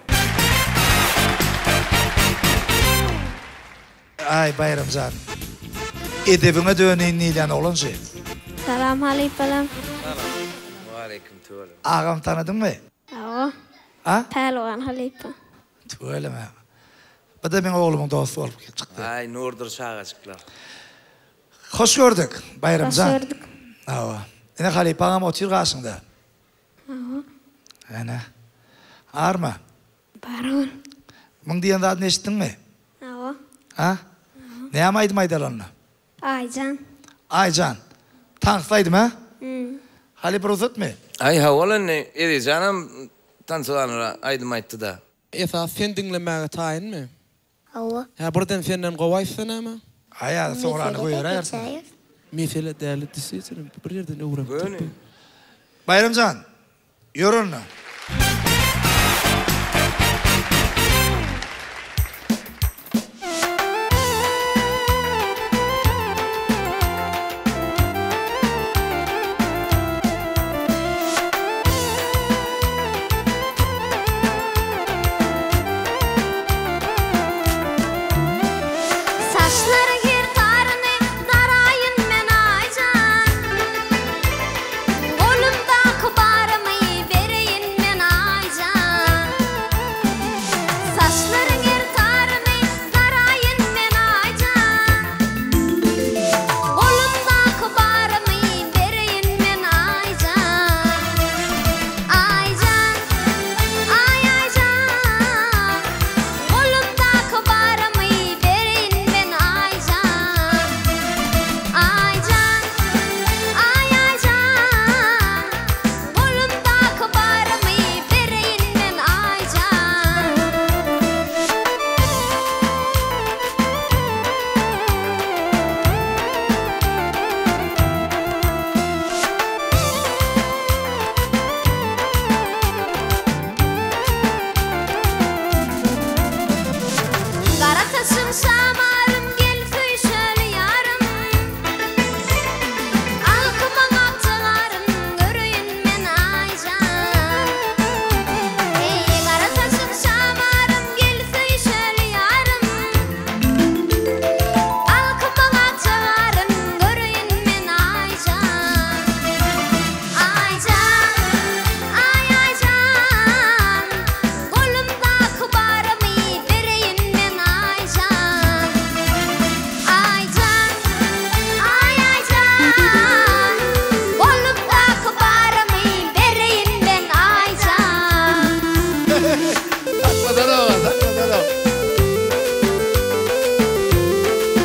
Aý Baýramjan. Edebiňe döneýin diýilýän oglan şy. Salam halypalam. Salam. Waleýkim tüweleme. Agam tanadyňmy? Hawa. A? Pälwan halypa. Tüweleme. Bu-da meň oglumyň dosty bolup çykdy. Aý nurdyr çagajyklar. Hoş gördük, Baýram Hoş jan. gördük. Hawa. Ine halypaňam otyr gaşyňda. Hawa. Ene. Arma. Bar ol. Muň diýen zadyny eşitdiňmi? Hawa. A? Näme aýdym aýdaly onda? Aýjan. Aýjan. Tansly aýdym, hä? Hmm. Halypa rugsatmy? Aý hawa ol indi Ezizjanam tansybanra aýdym aýtdy-da. Esasy sen diňlemäge taýynmy? Hawa. Hä birden senden gowy aýtsa näme? Aý ýa soňrany goýberäýersiň. Mesele däli disýetilem bir ýerden öwrenipdir bu. Baýramjan, ýör onda.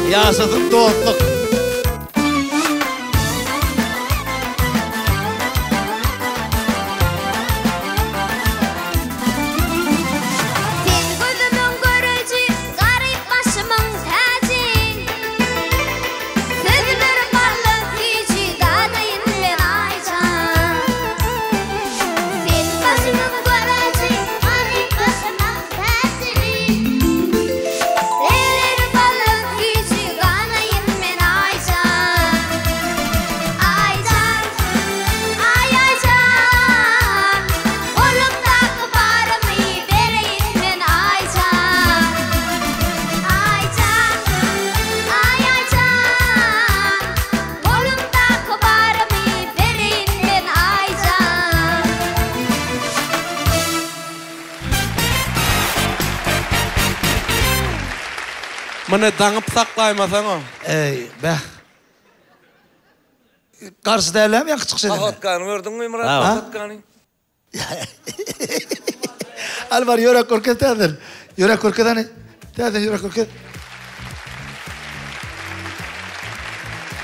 Ýaşasyn dostluk! Sen gözümiň göreji, garyp başymyň täji. Sözlerim baldan süýji, dadaýyn men Aýjan. Sen gözümiň göreji, garyp başymyň täji. Sözlerim baldan süýji, ganaýyn men Aýjan. Aýjan, aý Aýjan, golumdaky barymy bereýin men Aýjan. Aýjan, aý Aýjan, golumdaky barymy bereýin men Aýjan. Muny daňyp saklaýmasaň-a. Eý, beh. Garşy dällämi ýaňky çykyş edende? Pahotkany gördüňmi Myrat pahotkany? Al bar ýöräp görkez täzeden. Ýöräp görkez hany. Täzeden ýöräp görkez.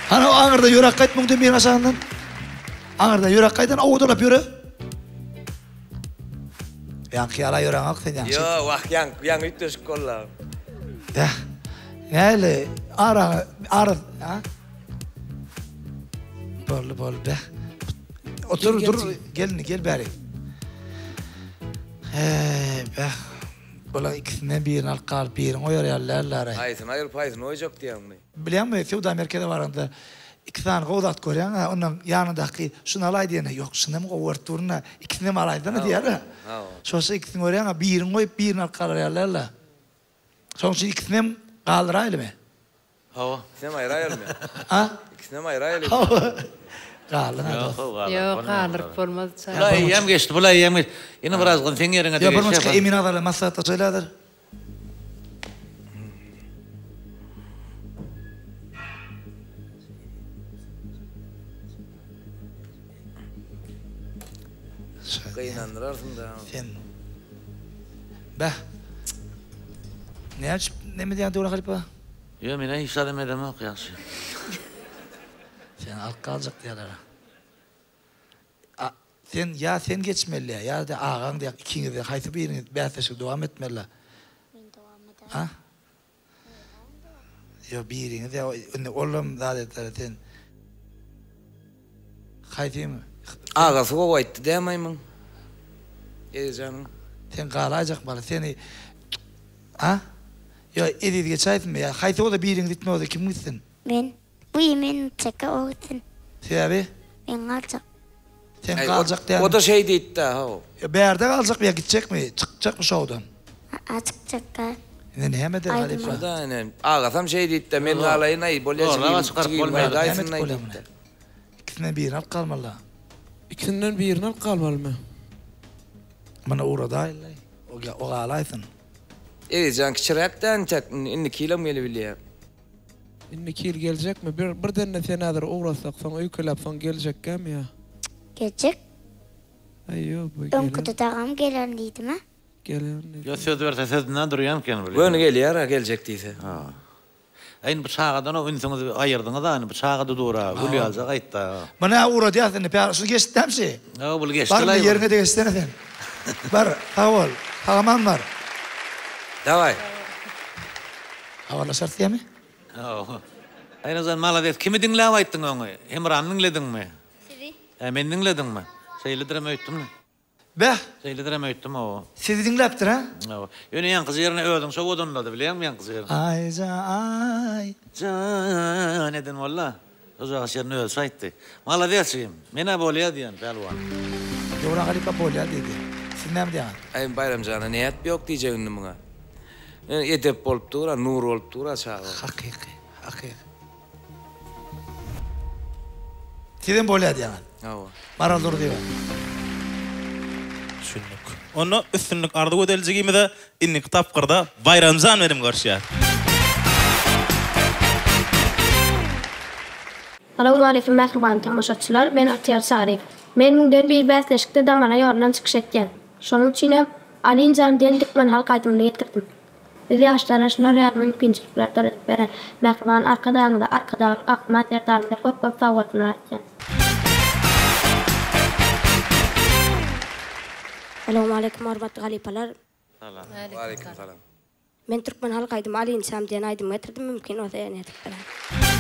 Hany o aňyrda ýöräp gaýt müňden biriň aşagyndan. Aňyrda ýöräp gaýdan owadalap ýöre. Ýaňky ýala ýöräňok sen ýaňky. Ýo, wah ýaňky ýaňy üýtgeşik boldy. Bäh. Näli ara ara ha? Boldy boldy bäh. Otur dur gel indi gel bäri. Heý bäh. Bular ikisinden birini alyp galyp birini goýar ýaly däldir-aý. Haýsyny aýryp haýsyny goýjak diýýäňmi? Bilýäňmi, söwda merkeze baranda iki sany gowy zat görýäň-ä, ondan ýanyndaky şuny alaý diýende, ýok, şunam gowy görüp durun-a, ikisinem alaýsana diýýär-ä. Şoşa ikisini görýäň-ä, birini goýup, birini alyp galar ýaly däl-ä. Şonuň üçin ikisinem galdyraýlymy? Hawa. Ikisinem aýraýalymy? A? Ikisinem aýraýalymy? Hawa. Galdyň-a dost. Ýok, galdyryp bolmaz. Bula eýýäm geçdi, bula eýýäm geçdi. Ine birazgyn seň ýeriňe-de Ýok, bir geçýär. munçka Emin aga bilen maslahatlaşaýly häzir. Gynandyrarsyň da. Sen. Bäh. Näme üçin neme diýýän Döwran halypa? Ýok, men-ä hiç zadam edemok, ýagşy. Seni alyp galjak diýýärler. A sen ýa sen geçmeli ýa-da agaň diýýär, ikiňizden haýsy biriňiz bäsleşigi dowam etmeli? Men dowam ederin. A? Ýok, biriňiz ýa indi olam zat eder sen. Haýsy Agasy gowy aýtdy dä maýmyn. Ezizjanyň. Sen galaýjak bala seni A? Ýa Eziz geçäýsinmi ýa haýsy bolsa biriňiz gitme bolsa kim gitsin? Men. Bu men çeke o gitsin. Sebäbi? Men galjak. Sen galjak dälmi? O-da şeý diýdi-dä, how. Ýa bärde galjakmy ýa gitjekmi? Çykjakmy şowdan? A çykjakka. Indi näme eder halypa? O-da ine, agasam şeý diýdi-dä, men galaýyn-aý, bolýa jigim, jigim gaýdaýsyn-aý diýdi-dä. Ikisinden birini alyp galmaly-la. Ikisinden birini alyp galmalymy? Muny ugradaýyl-laý. O galaýsyn. Ezizjan kiçiräk-dä entek, indiki ýylam gelibilýär. Indiki ýyl geljekmi? Bir birden-de seni häzir ugratsak, soň öýkeläp soň geljekkämi ýa? Geljek. Aý ýok, bu geler. Öňküde dagam gelerin diýdim-ä. Gelerin diýdi. Ýok, söz berse sözünden durýan eken bul. Göni gelýär-ä geljek diýse. Ha. Aý indi bu çagadan-a ünsüňizi aýyrdyňyz-a indi bu çaga-da dur-a, gül ýaljak aýtdy-a. Muny-a ugradýas indi, pä, şuny geçdäm şi? Ýok, bul geçdi-laý. Bar indi ýeriňe-de geçsene sen. Bar, sag bol. Sag-aman bar. Dawaý. Habarlaşarys diýýämi? Hawa. Aýnajan malades. Kimi diňläp aýtdyň öňi? Hemrany diňlediňmi? Sizi. Hä, meni diňlediňmi? Şeýledirem öýtdüm-le. Beh! Şeýledirem öýtdüm, hawa. Sizi diňläpdir, hä? Hawa. Ýöne ýaňkyja ýerine özüň şo odanlady, bilýäňmi ýaňkyja ýerini? Aýja-aý. Jan eden walla. Şojagaş ýerine özi aýtdy. Malades jigim. Men-ä bolýa diýen, pälwan. Döwran halypa bolýa diýdi. Siz näme diýýäňiz? Aý Baýramjana nädip ýok diýjek indi muňa. Ýöne edep bolup dur-a, nur bolup dur-a çaga. Hakyky, hakyky. Sizem bolýa diýýäňiz. Hawa. Maral Durdyýewa. Düşündik. Onda üstünlik arzuw edeli jigimize indiki tapgyrda Baýramjan bilen görüşýäs. Salowmaleýkim mähriban tomaşaçylar, men Atýar Çaryýew. Men Müňden bir bäsleşikde damana ýolundan çykyş etýän. Şonuň üçinem Alinjan den dikmen halk aýdymyny getirdim. Biz ýaşlara şular ýaly mümkinçilikleri döredip beren mähriban Arkadagymyza, Arkadagly Gahryman Serdarymyza köp köp sagbolsunlar aýtýan. Salowmaleýkim hormatly halypalar. Salam. Waleýkim salam. Men türkmen halk aýdymy Alinçam diýen aýdymy getirdim mümkin bolsa ýerine ýetirip beräýiň.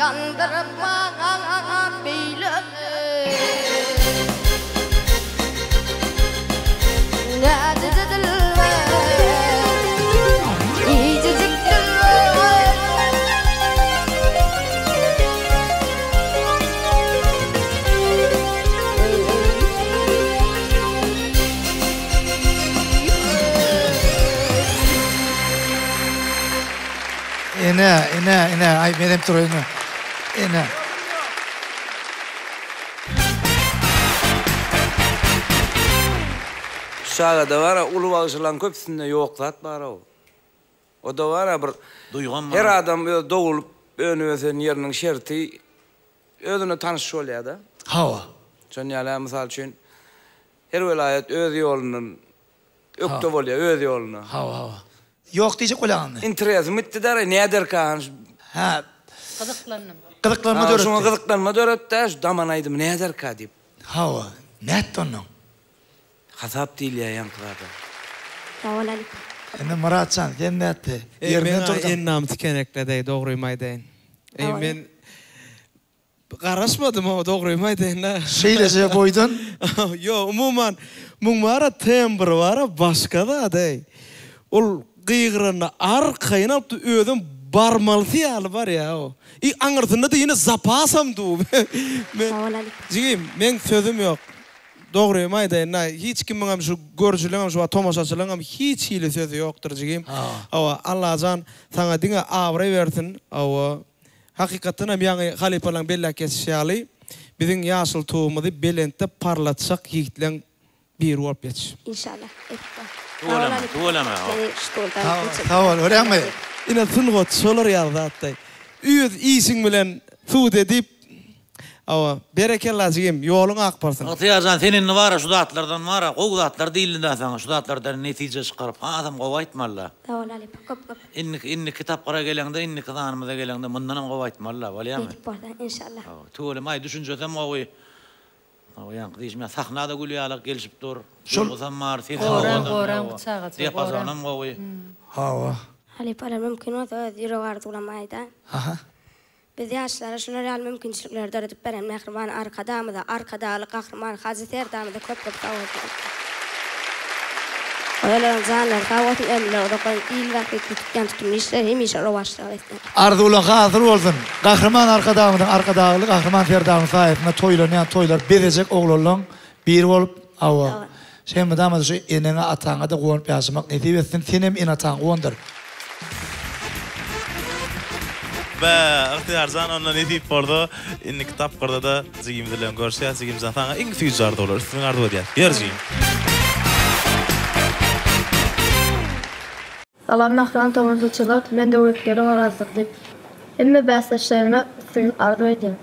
Ýandyryp maňa beýle Näzije dilber Ýüjejik dilber Ene, ene, ene, aý menem turaýyn. Ene. Şu çagada bara uly bagşylaň köpüsinde ýok zat barow. Oda bara bir Duýgam bar. Her adam öz dogulyp önüp ösen ýeriniň şerti özüne tanyş bolýada. Hawa. Şon ýaly mysal üçin her welaýat öz ýolundan ökde bolýa öz ýoluna. Hawa hawa. Ýok diýjek bolýaň indi. Interesim gitdi dara näderka han şu. Hä. Gyzyklandym. Gyzyklanma döretdi. Şuňa gyzyklanma döretdä şu daman aýdymy näderka diýip. Hawa. Nätdi onnoň? Hasap diýilýär ýaňky zada. Sag bol halypa. Indi Myratjan sen nätdi? Eý Ýerinden meň turduň. endam tikenekledi dogrymy aýdaýyn. Eý men Garaşmadym o dogrymy aýdaýyn-da. Şeýleje boýdan? Ýok, umuman, muň bar-a tembri bar-a başga zat-eý. Ol gygyranda arkaýyn alypdy, özem barmalysy ýaly barýa o. I aňyrsynda-da ýene zapasam dur. Men, jigim, meň sözüm ýok. Dogrymy aýdaýyn-da, hiç kimiňem şu görüjileňem, şu wagt tomaşaçylaňam hiç hili sözi ýokdur jigim. Hawa, Allajan saňa diňe abraý bersin. Hawa. Hakykatdan hem ýaňy halypalaň belläp geçişi ýaly, biziň ýaşyl tugumyzy belentde parlatjak ýigitleň biri bolup ýetiş. Inşallah etdi. Tüweleme, tüweleme. Sag bol, görýäňmi? Ine sungat şolar ýaly zatda. Öz işiň bilen subut edip Hawa, berekella jigim, ýoluň ak bolsun. Ygtyýarjan sen indi bara şu zatlardan bara gowy zatlar diýildida saňa şu zatlardan netije çykaryp hasam gowy aýtmalyda. Sag bol halypa köp köp. Indiki indiki tapgyra geleňde indiki sanymyza geleňde mundanam gowy aýtmalyda bolýamy. Nesip bolsa enşalla. Hawa tüweleme aý düşünjesem gowy. Hawa ýaňky diýşim ýaly sahnada gül ýalak gelşip dur. Duýgusam bar sesi Goraň goraň bu çagajygy goraň. Diapazonam gowy. Hawa. Halypalar mümkin bolsa öz ýürek arzuwlarymy aýdaýyn. Aha. Biz ýaşlara şular ýaly mümkinçilikleri döredip beren mähriban Arkadagymyza, Arkadagly Gahryman Hajy Serdarymyza köp köp sag bolsun aýtýas. Olaryň janlary sag bolsun, ömürleri uzak bolsun, il bähbitli tutýan tutumly işleri hemişe rowaçlyga beslensin. Arzuwlaň hasyl bolsun! Gahryman Arkadagymyzyň Arkadagly Gahryman Serdarymyz saýasynda toýlanýan toýlar bezejek oglanlaň biri bolup hawa şemydama şu eneňe ataňada guwanyp ýaşamak nesip etsin senem ene ataňy guwandyr. Bä, Ygtyýarjan onda nesip bolsa indiki tapgyrda-da jigimiz bilen görüşýäs. Jigimjan saňa iň süýji arzuwlar, üstünlik arzuw edýäs. Ýör jigim. Salam mähriban tomaşaçylar men Döwletgeldi Orazdurdy. Hemme bäsdeşlerime üstünlik arzuw edýän.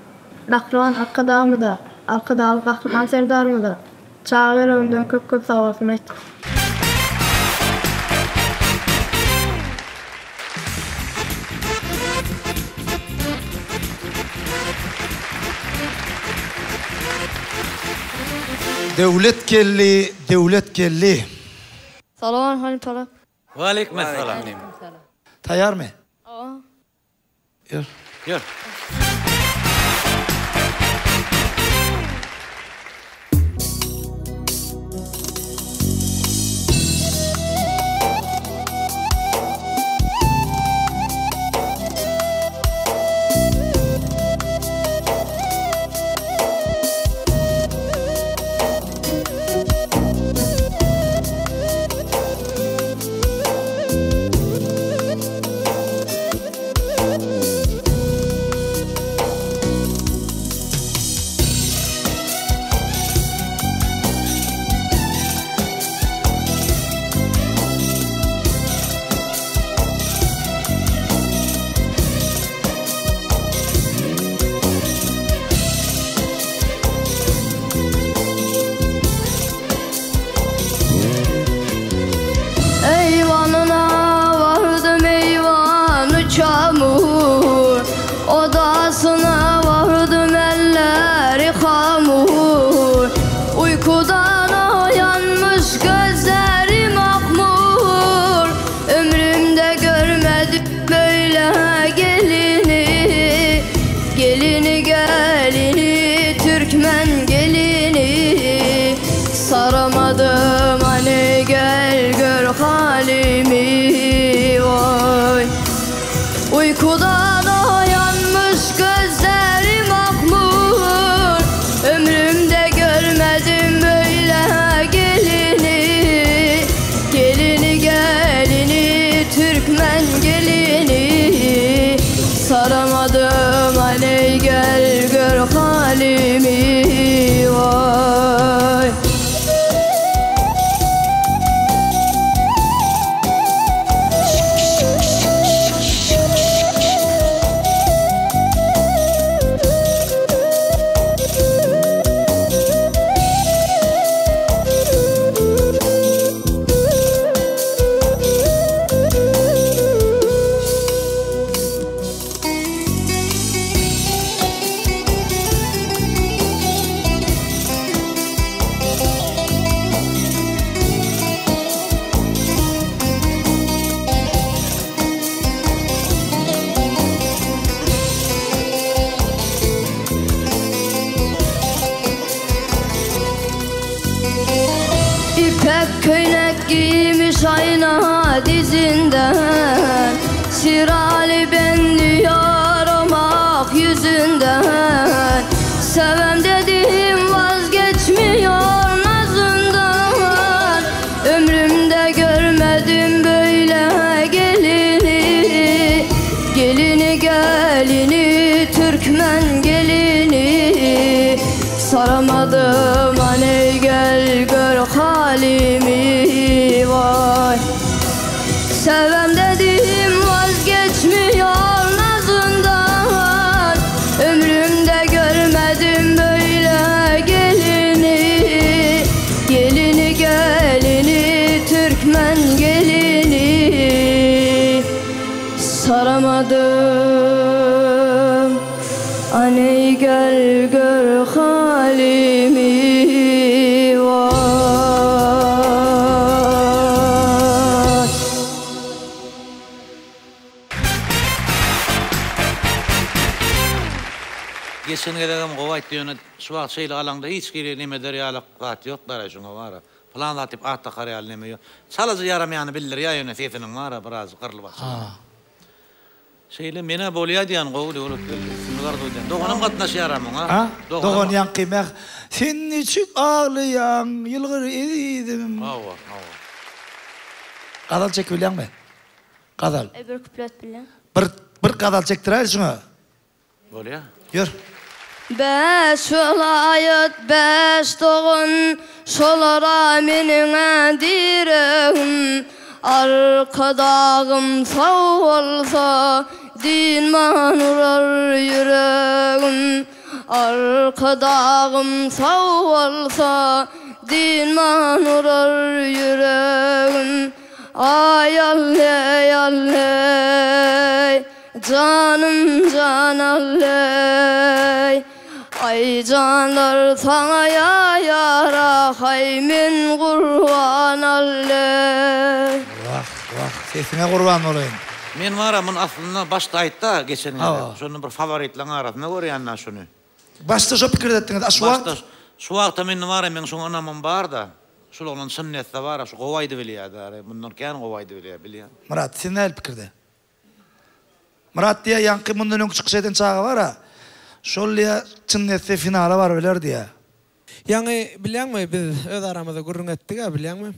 Mähriban Arkadagymyza, Arkadagly Gahryman Serdarymyza çaga ýüregimden köp köp sagbolsun aýtýan. Döwlet geldi, döwlet geldi. Salam halypalar. Waleýkim essalam. Taýarmy? Hawa. Ýör. Ýör. türkmen gelini Saramadym aleý gel gör halymy waý. Ipek köýnek giýmiş aýna dizinden, Şiraly bendi ýaramak ýüzünden. Sevem dedim wazgeçmiýor nazyndan, Ömrümde görmedim böyle gelini, Gelini gelini türkmen gelini Saramadım aney gel gör halymy vay Sevem dedim vazgeçmiyor nazından Ömrümde görmedim böyle gelini Gelini gelini türkmen gelini Saramadym Aneý gel gör halymy waý. Geçen gezegem gowy aýtdy ýöne şu wagt şeýle alaňda hiç hili neme eder ýalak zat ýok daraý şuňa bara. Pylan zat diýip at dakar ýaly neme ýok. Çalaja ýaramaýany bildirýär ýöne sesiniň bar-a biraz gyrlyp açylan. Şeýle menä bolýa diýýän gowy Döwletgeldi üstünlik arzuw edýän. Doganam gatnaşýara muňa. A dogan ýaňky mäh sen niçik aglaýaň ýylgyr ezizim. Hawa hawa. Gazal çekip bilýäňmi? Gazal. Bir kuplet bilýän. Bir bir gazal çekdiräý şuňa. Bolýa. Ýör. Bäş welaýat, bäş dogan, şolara meniň-ä diregim. Arkadagym sag bolsa, dynman urar ýüregim. Arkadagym sag bolsa, dynman urar ýüregim. Aý alleý, alleý. Janym jan alleý Aý janlar saňa ýara haý men gurban alleý. Wah wah sesiňe gurban bolaýyn. Men bara muny aslynda başda aýtda geçen gezek. Şonda bir faworitleň arasynda görýän-dä şuny. Başda şo pikirde etdiňiz a şu wagt? Başda şu wagtam indi bara meň şoňa ynamym bar-da. Şul oglan çyn etse bara şu gowy aýdybilýä-dä mundan kän gowy aýdybilýä bilýän. Myrat siz nähili pikirde? Myrat diýýär, ýaňky mundan öňki çykyş eden çaga bar-a, şol diýýär, çyn etse finala baryp biler diýýär. Ýaňy bilýäňmi, biz öz aramyzda gürrüň etdik-ä, bilýäňmi,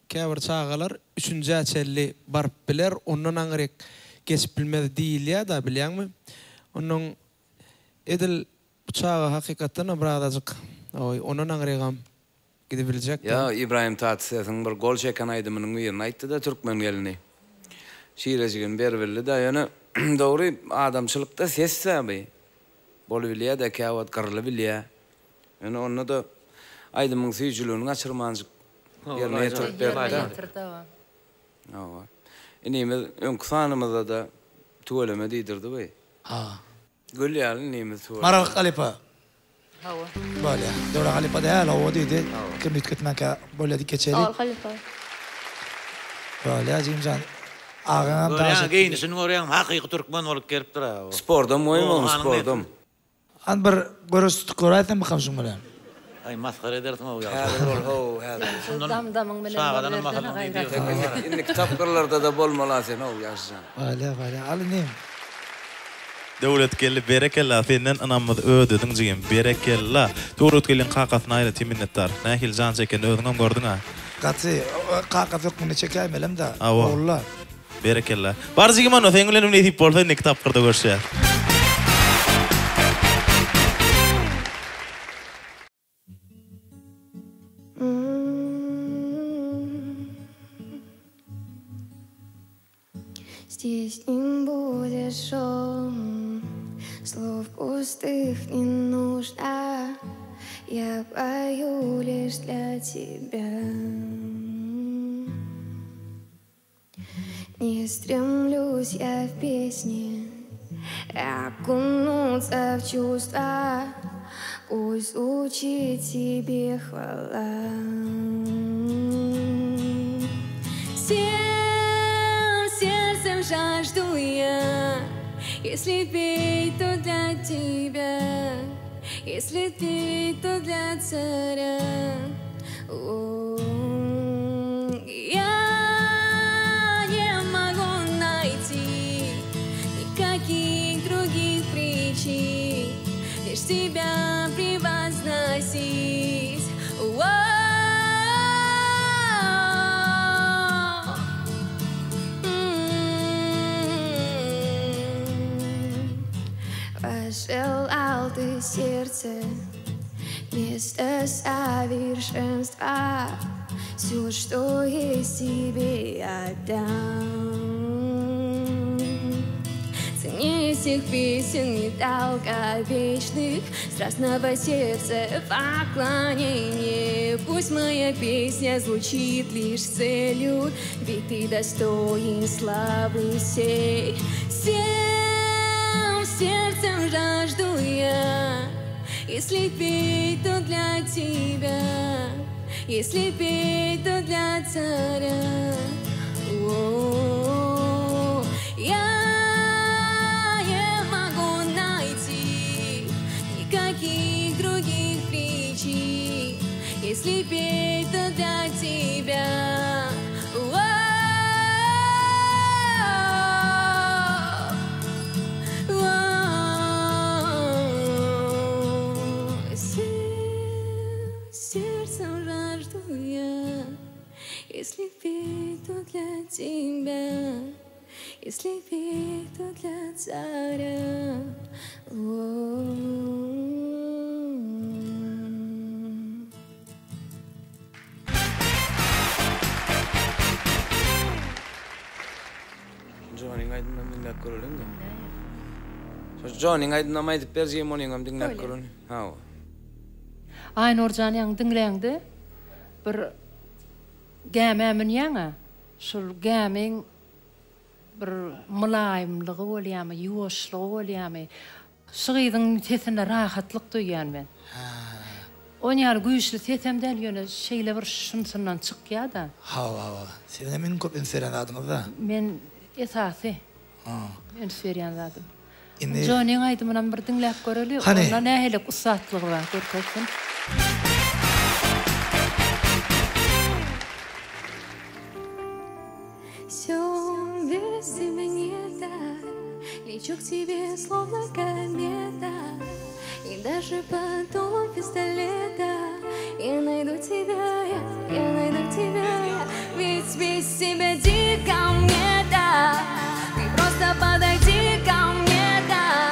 käbir çagalar üçünjä çenli baryp biler, ondan aňryk geçip bilmez diýilýär-dä, bilýäňmi. Onnoň edil bu çaga hakykatdanam birazajyk, ondan aňrygam Gidibiljekdi. Ýa Ybraýym Tatysesyň bir gol çeken aýdymynyň birini aýtdy-da Türkmen gelini. Şirejigini beribildi-da ýöne dogry adamçylykda ses-dä bi. Bolubilýä-de käwagt gyrylybilýä. Ýöne onda-da aýdymyň süýjüligini gaçyrmanjyk ýerine ýetirip berdi-dä. Hawa. Inimiz öňki sanymyzda-da tüweleme diýdirdi bi. Ha. Gül ýaly inimiz tüweleme. Maral halypa. Hawa. Bolýa. Döwran halypa däl, hawa diýdi. Pikirini üýtgetmänkä bolýa diýip geçeli. Sag bol halypa. Bolýa jigimjan. Agaňam daş Görýäň geýnişini görýäňmi hakyky türkmen bolup gelipdir-ä. Spordam goýuň ony spordam. Hany bir göreş tutup göräýsemikam şuň bilen. Aý masgara edersiň-ow ýagşy. Häzir bol how häzir. Şu dam-damyň bilen Çagadanam bolubersen-e masalyň gaýrat. diýdi. Indiki tapgyrlarda-da bolmaly-a sen-ow Ýagşyjan. Bolýa bolýa al inim. Döwletgeldi berekella senden ynamymyzy ödediň jigim berekella Döwletgeldiň kakasyna aýratyn minnetdar nähili jan çekenini özüňem gördüňä. Gaty kakasy hökmünde çekäýmelem-dä Hawa. Ogulla. Berekella. Bar jigim onda seň bilenem nesip bolsa indiki tapgyrda görüşýäs. Здесь не будет шум, слов пустых не нужно. Я пою лишь для тебя. Не стремлюсь я в песни окунуться в чувства. Пусть звучит тебе хвала. Всем сердцем жажду я, если петь, то для тебя, если петь, то для царя. О, Я не могу найти никаких других причин, лишь тебя превозносить. О! Пожелал ты сердце вместо совершенства Все, что есть тебе отдам. Ценнее всех песен недолговечных Страстного сердца поклонение Пусть моя песня звучит лишь целью Ведь ты достоин славы всей Всем сердцем жажду я Если петь, то для тебя Если петь, то для царя О, Я не могу найти никаких других причин, если петь, то для тебя. О, о, Всем сердцем жажду я, если петь, то для тебя, если петь, то для царя. Jonyň aýdymynam diňläp göreliň-de. Şo Jonyň aýdymynam aýdyp ber jigim onyňam diňläp göreli. Hawa. Aýnurjan ýaňy diňläňde bir gämä münýäň-ä, şol gämiň bir mylaýymlygy bolýamy, ýuwaşlygy bolýamy, şu gyzyň sesinde rahatlyk duýýan men. On ýaly güýçli sesem däl, ýöne şeýle bir şunsyndan çykýa-da. Hawa, hawa. Siziňem iň köp üns berýän zadyňyz-da. Men esasy üns berýän zadym. Indi. Jonyň aýdymynam bir diňläp göreli. Hany. Onda nähili ussatlygy bar görkezsin. Все без тебя не так Лечу к тебе словно комета И даже под дулом пистолета Я найду тебя, я, я найду тебя, я Ведь без тебя дико мне так Ты просто подойди ко мне, да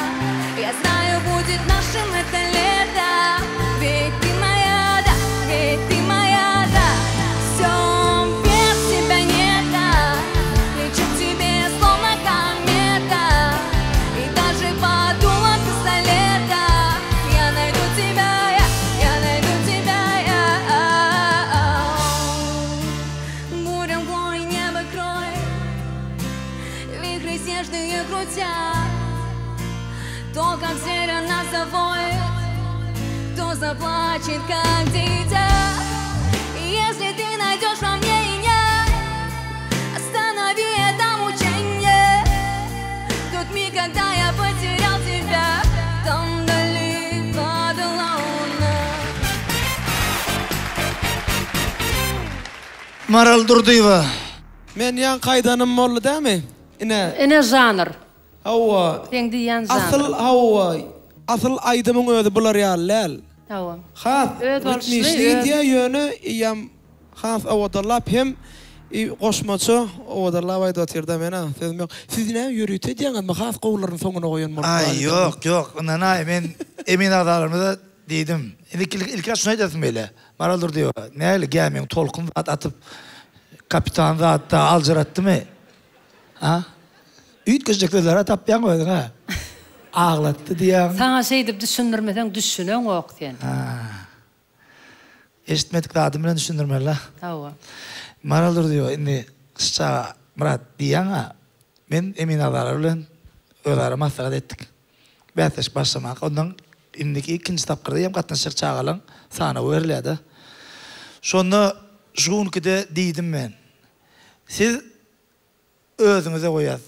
Я знаю, будет нашим это лето Ведь ты моя, да, ведь ты моя, да Все без тебя не так Лечу к тебе словно комета И даже под дулом пистолета Я найду тебя, я, я найду тебя, я Буря мглой небо кроет Вихри снежные крутят То, как зверя нас завоет То заплачет, как дитя И если ты найдешь во мне меня Останови это мучение Тот миг, когда я потерял тебя Там вдали падала луна Maral Durdyýewa. Men ýaňky aýdanym boldy dämi? Ine. Ine žanr. Hawa. Seň diýýän žanryň. Asyl hawa. Asyl aýdymyň özi bular ýaly däl. Hawa. Has Özboluşly ritmişli öz. gidýär ýöne eýýäm has owadanlap hem. I goşmaça owadanlap aýdyp otyrda menä sözüm ýok. Siz näme ýörite edýäňizmi has gowularyny soňuna goýan bolup Aý ýok ýok ynanaý men emin agzalarymyza diýdim. Indi ilki şuny aýdasym gelýär. Maral Durdyýewa nähili gämiň tolkun zat atyp kapitan zatda aljyratdymy? A? Üýtgeşjek sözler-ä tapýaň özüň-ä. Aglatdy diýýäň. Saňa şeýdip düşündirmeseň düşüneňok sen. Ha. Eşitmedik zadym bilen düşündirmeli-la. Hawa. Maral Durdyýewa indi şu çaga Myrat diýýäň-ä. Men emin agzalar bilen özara maslahat etdik. Bäsleşik başlamaka ondan indiki ikinji tapgyrda hem gatnaşjak çagalaryň sanawy berilýär-de. Şonda şu günkide diýdim men. Siz özüňize goýas.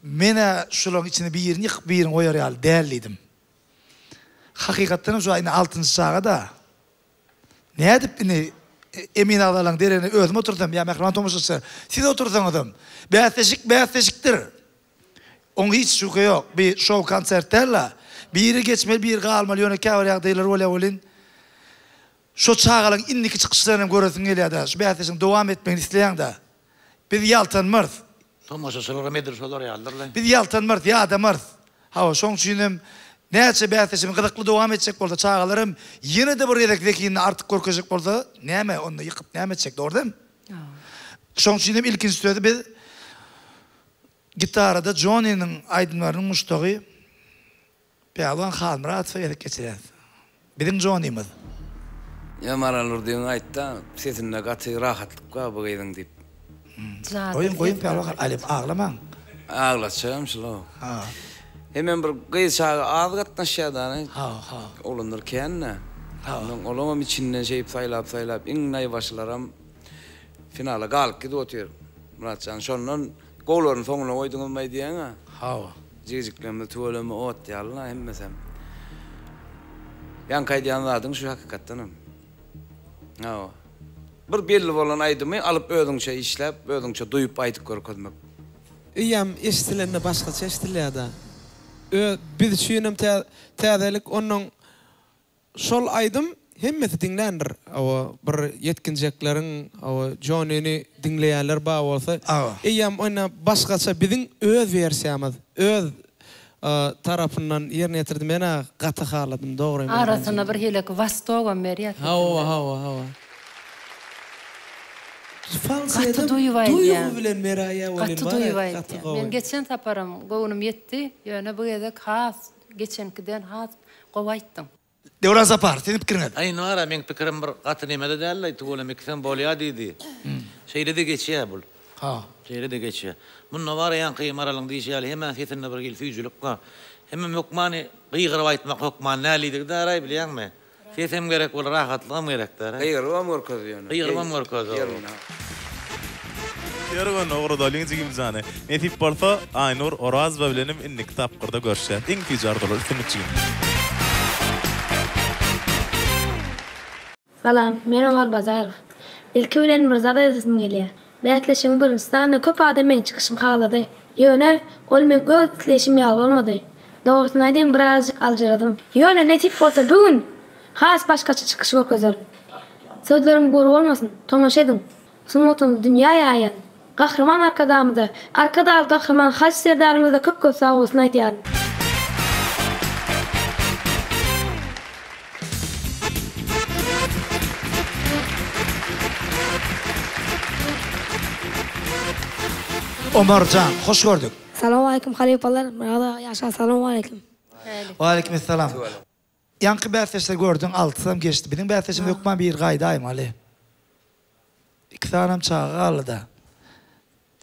Men-ä şularyň içinde birini ýykyp birini goýar ýaly däl diýdim. Hakykatdan hem şu indi altynjy çaga-da. Nädip indi emin agzalaryň deregine özüm otursam ýa mähriban tomaşaçylar siz otursaňyzam bäsleşik bäsleşikdir. Oň hiç şübhe ýok. Bi şou konsert däl-la. Biri geçmeli biri galmaly ýöne käbir ýagdaýlar bolýar welin şo çagalaryň indiki çykyşlaryny hem göresiň gelýär-dä. Şu bäsleşigiň dowam etmegini isleýäň-dä. Biz ýaltanmarys. Tomaşaçylaram edil şolar ýalydyr-la. Biz ýaltanmarys, ýadamarys. Hawa, şoň üçin hem näçe bäsleşigimiz gyzykly dowam etjek bolsa, çagalar hem ýene-de bir gezek zehinini artyk görkezjek bolsa, näme, onda ýykyp näme etjek, dogry dälmi? Şoň üçin hem ilkinji sözi biz gitarada Joniniň aýdymlarynyň muşdagy Pälwan Halmyradowa gezek geçirýäris. Biziň Jonymyz. Ýa Maral Nurdyýewiň aýtda sesinde gaty rahatlyk bar bu gyzyň diýip. Goýuň goýuň Pälwan han Alyp aglamaň. Aglatjagam şul-ow. Hemem bir gyz çaga az gatnaşýar dany. Oglanlar kän-dä. Ondan olaňam içinden şeýip saýlap saýlap iň naýbaşylaram finala galyp gidip otyr. Myratjan şondan gowularyny soňuna goýduňyzmaý diýýäň-ä. Hawa. Jigijiklerimiz tüweleme ot ýaly-la hemmesem. Ýaňky aýdýan zadyň şu hakykatdanam. Hawa. Bir belli bolan aýdymy alyp özüňçe işläp, özüňçe duýup aýdyp görkezmek. Eýýäm eşdilende başgaça eşdilýär-dä. Öz biz üçinem täzelik onnoň Şol aýdym hemmesi diňländir hawa bir ýetginjekleriň hawa Jonini diňleýänler bar bolsa eýýäm ony başgaça biziň öz wersiýamyz öz tarapyndan ýerine ýetirdi menä gaty haladym dogrymy aýdym Arasynda bir hilek wostogam berýär sesinde. Hawa hawa hawa. Gaty duýup aýdýar. Gaty duýup aýdýar. Men geçen saparam göwnüm ýetdi, ýöne bu gezek has geçenkiden has Gowy aýtdyň. Döwran Sapar, siziň pikiriňiz? Aý indi bara meň pikirim bir gaty nemede däldi tüweleme ikisem bolýa diýdi. Şeýlede geçýä bul. Ha. Şeýlede geçýä. Munda bara ýaňky Maralyň diýşi ýaly hemmäň sesinde bir hili süýjülik bar. Hemem hökmany gygyryp aýtmak hökman däl diýdigi daraý bilýäňmi. Sesem gerek bol rahatlygam gerek dara. Gygyrybam görkezdi ýöne. Gygyrybam görkezdi. Ýerinde. Ýörgün ugradalyň jigimjany. Nesip bolsa Aýnur Orazowa bilenem indiki tapgyrda görüşýäs. Iň süýji arzuwlar üstünlik jigim. Salam, men Omar Bazarow. Ilki bilen bir zat aýdasym gelýär. Bäsleşigiň birinji sanynda köp adam meniň çykyşymy halady. Ýöne, ol meň öz isleýşim ýaly bolmady. Dogrusyny aýdaýyn, birazajyk aljyradym. Ýöne, nesip bolsa, bu gün has başgaça çykyş görkezerin. Sözlerim gury bolmasyn, tomaşa ediň. Sungatymyzy dünýä ýaýan Gahryman Arkadagymyza, Arkadagly Gahryman Hajy Serdarymyza köp-köp sagbolsun aýdýaryn. Omarjan, hoş gördük. Salowmaleýkim halypalar Myrat aga ýaşa salowmaleýkim. Waleýkim essalam. Ýaňky bäsdeşleri gördüň altysam geçdi. Biziň bäsdeşimiz hökman biri gaýdaýmaly. Iki sanam çaga galdyda.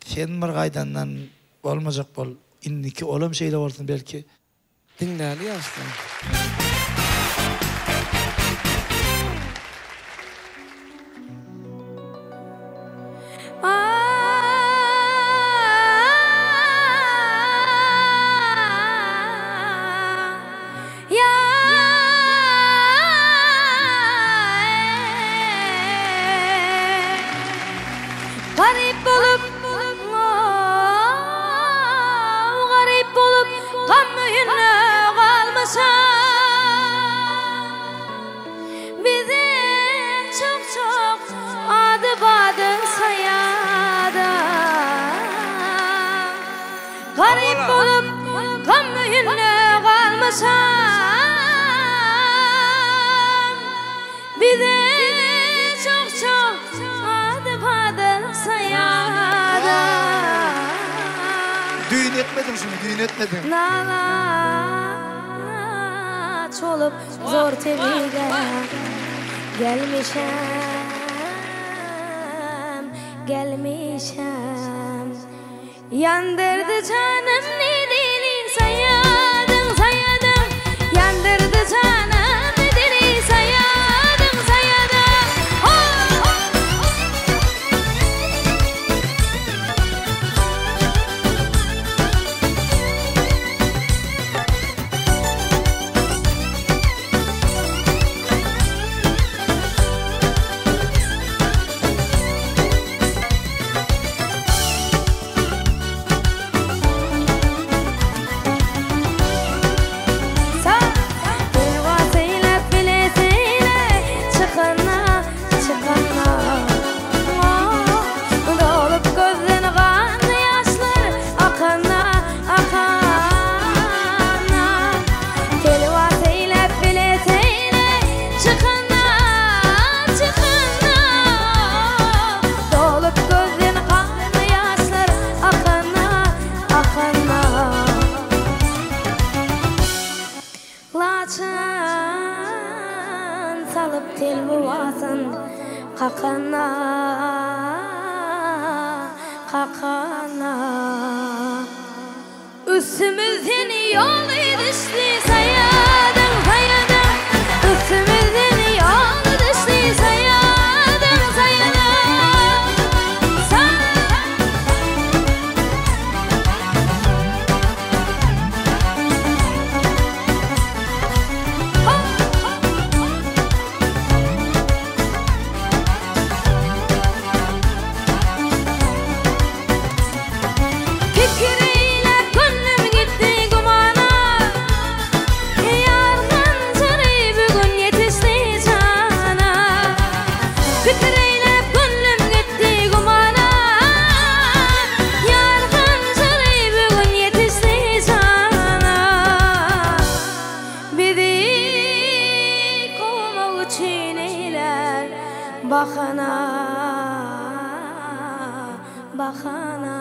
Sen bir gaýdandan bolmajak bol. Indiki olam şeýle bolsun belki. Diňläli ýaşlar. Garyp bolup, garyp bolup, gam öýünde galmyşam. Garyp bolup gam öýünde galmyşam. Bize çok-çok ady-pady saýadam. Düýn etmediň şuny, düýn etmediň. Nalaç bolup zor tebiga gelmişem, gelmişem. Ýandyrdy janym nedeni saýadyň, saýadyň. Ýandyrdy janym nedeni saýadyň, saýadyň. Ho! Dolup gözden ganly ýaşlar akana, akana. Laçyn salyp telwasyn kakana, kakana. Üstümizden ýoly düşdi saýadyň, saýadyň. Üstümizden ýoly düşdi saýadyň, saýadyň. Sa. Pikir eýläp gönlüm gitdi gümana, Ýar hanjary bu gün ýetişdi jana. Pikir eýläp gönlüm gitdi gümana, Ýar hanjary bu gün ýetişdi jana. Bizi kowmak üçin eýlär bahana. Bahana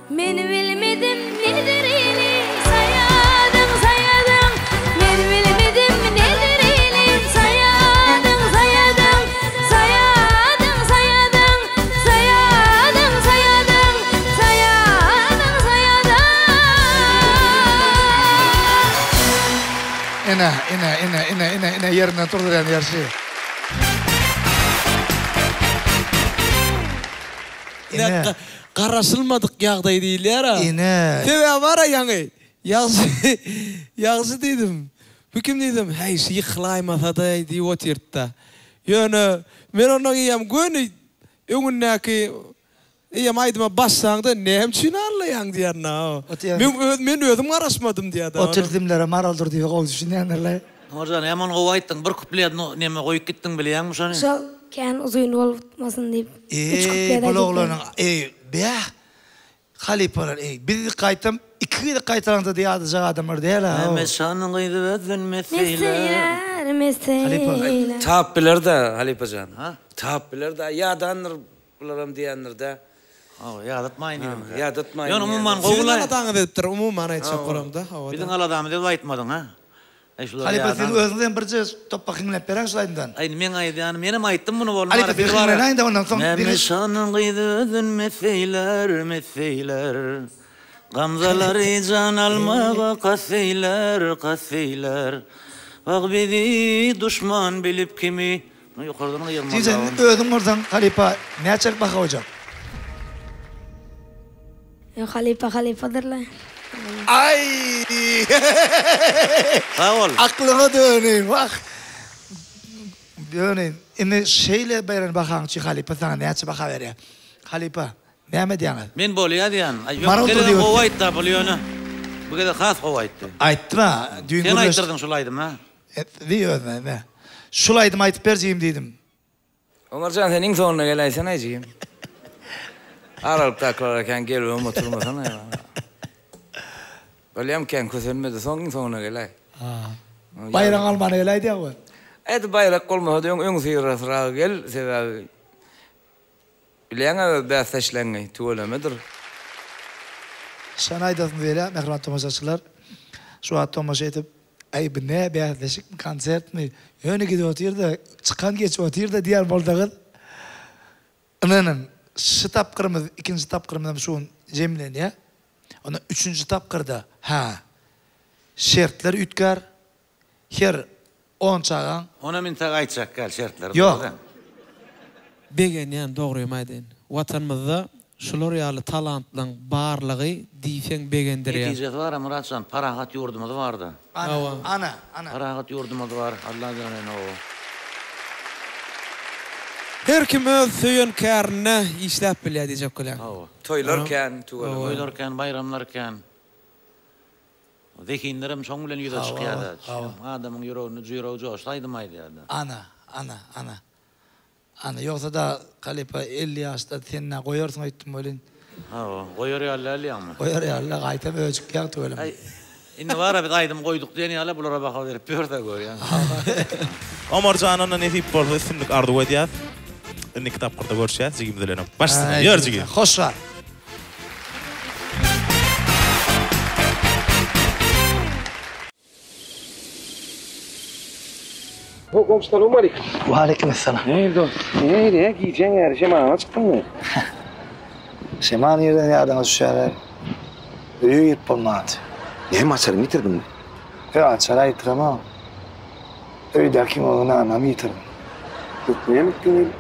Men bilmedim nedir ili Saýadyň saýadyň Men bilmedim nedir ili Saýadyň saýadyň Saýadyň saýadyň Saýadyň saýadyň Saýadyň saýadyň. Ine ine ine ine ine ine ýerinden turdurýan ýerşi. Ine. Garaşylmadyk ýagdaý diýilýär-ä. Ine. Sebäbi bar-a ýaňy, Ýagşy, Ýagşy diýdim. Bu kim diýsem, häý, şu ýykylaýmasa-da diýip otyrdy-da. Ýöne men ondan eýýäm göni öňündäki Eýýäm aýdyma başlaňda näme üçin aglaýaň diýýän-ä. Men öz men özüm garaşmadym diýýär-de. O tilsimlere Maral Durdyýewa gowy düşünýändir-le. Omarjan ýaman gowy aýtdyň bir kuplet neme goýup gitdiň bilýäňmi şony. Şol kän uzyn bolmasyn diýip üç Eý kuplet bul aýdyp oglanyň eý bäh halypalar eý biz gaýtam iki gezek gaýtalaňda-da ýadajak adamlar däl-ä. Mehmet şanyň gyzy özün messeýler. Messeýler. Tap biler-dä halypajan. Tap biler-dä ýadandyr Bularam diýendir-dä. Hawa, ýadatmaýyn diýdim. Ýadatmaýyn. Ýöne umuman gowy Siziň aladaňyz edipdir, umuman aýtjak bolamda, hawa-da. Biziň aladamyz edip aýtmadyň, ha? Eý, şular Halypa siz özüňiz hem birje topbak hiňläp beräň şul aýdymdan. Aý, indi meň aýdýanym, menem aýtdym muny bolmar. Halypa siz hiňlenäýiň-de ondan soň Mämmet şanyň gyzy özün mes eýlär, mes eýlär. Gamzalary jan almaga kast eýlär, kast eýlär. Wah, bizi duşman bilip kimi Ýokardan gyýylmaly. Sen özüň bolsaň halypa näçelik baha goýjak? Ýok halypa halypadyrla. Aý! Sag bol. Aklyňa döneýin wah. Döneýin. Indi şeýle beren bahaň üçin halypa saňa näçe baha berýär? Halypa, näme diýýäňiz? Men bolýa diýýän. Aý ýok bu gezegem gowy aýtda bul ýöne. Bu gezek has gowy aýtdy. Aýtdym-a. Düýn Sen aýtdyrdyň şul aýdymy. Diý özüne ine. Şul aýdymy aýdyp ber jigim diýdim. Omarjan sen iň soňunda geläýsenaý jigim. Aralykdakylara kän gelibem oturmasana. Bolýam kän kösenmedi soň iň soňuna geläý. Baýrak almana geläý diýýäň we. Edil baýrak bolmasa-da öň öňüsyrasrak gel sebäbi bilýäň-ä öz bäsdeşleňňi tüwelemedir. Şony aýdasym gelýär mähriban tomaşaçylar şu wagt tomaşa edip Äý bu nä bäsleşikmi konsertmi ýöne gidip otyrda çykan geçip otyrda diýýän bolsaňyz ynanyň şu tapgyrymyz ikinji tapgyrymyzam şu gün jemlenýär. Onda üçünji tapgyrda hä şertler üýtgär her on çagaň Onam intäk aýtjak däl şertleri Ýok. Begenýän dogrymy aýdaýyn. Watanymyzda şular ýaly talantlaň barlygy diýseň begendirýär. Netijesi bara Myratjan parahat ýurdumyz barda. Ana, ana, ana. Parahat ýurdumyz bar Alla döneýin owo. Her kim öz söýen kärinde işläp bilýär diýjek bolýaň. Hawa. Toýlar kän tüweleme. Toýlar kän, baýramlar kän. Zehinlerem şoň bilen ýüze çykýar-da. Adamyň ýüreginde jüýregi joşsa aýdym aýdýar-da. Ana, ana, ana. Ana, ýogsa-da halypa 50 ýaşda sen-ä goýarsyň öýtdüm welin. Hawa, goýar ýaly däl ýaňmy? Goýar ýaly däl, gaýtam öjükýäň tüweleme. Aý, indi bar-a biz aýdym goýduk diýen ýaly bulara baha berip ýörse görýäň. Omar jana onda nesip bolsa üstünlik arzuw edýäs. Indiki tapgyrda görüşýäs jigimiz bilenem. Baş üstüne. Ýör jigim. Hoş gal. Ho goňşy salowmaleýkim. Waleýkim essalam. Nähili dost? Nähili hä gijäň ýary şemala çykdyňmy? Şemal nirden ýadyňa düşýär-aý? Öýe girip bolmandy. Näme açaryňy ýitirdiňmi? Ýok açar-a ýitiremok. Öýdäki nanam ýitirdim. Ýok näme etdiň öýle?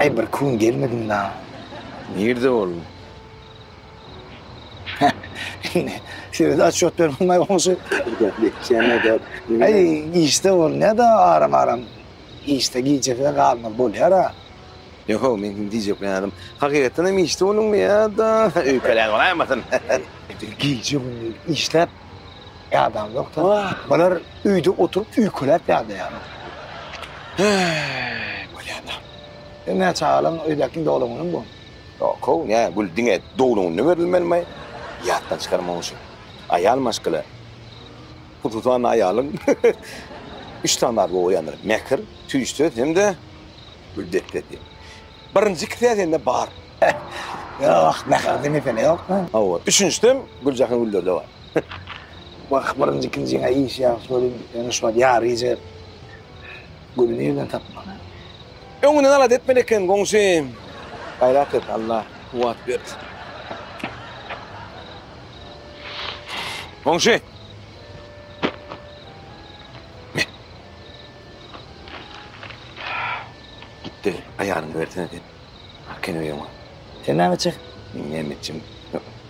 Aý birki gün gelmedim dagy. Nirde bolduň? Indi size otçot berip bolmaý goňşy. Aý işde bolýa-da aram-aram işde gijesi galmaly bolýar-a. Ýok-ow, men kim diýjek bolýanym. Hakykatdan hem işde bolduňmy ýa-da öýkelän bolaýmasyn? Gije-gündiz işläp ýadamzok-da. Bular öýde oturyp öýkeläp ýadaýar. Heý, bolýa-da. Sen nä çagalaň öýdäkiň doglan günümi bu? Ýok-ow, nä gül diňe doglan gününe berilmelimi? Ýatdan çykarma goňşy. Aýal maşgala, hususan-da aýalyň üç sany zady gowy görýändir, mähir, tüýs söz hem-de gül dessesi. Birinji ikisi-ä sende bar. Ýok, mähirde mesele ýok-da. Hawa, üçünjisem Güljahan güllerde bar. Wah, birinji ikinjiň-ä işi ýagşy welin, ýöne şu wagt ýary gije güli nirden tapmaly? Öňünden alada etmeli eken goňşy. Gaýrat et Allah kuwwat bersin. Goňşy. Me. Gitdi aýalyňy bersene sen. Arkaýyn öýüňe. Sen näme etjek? Men näme etjek?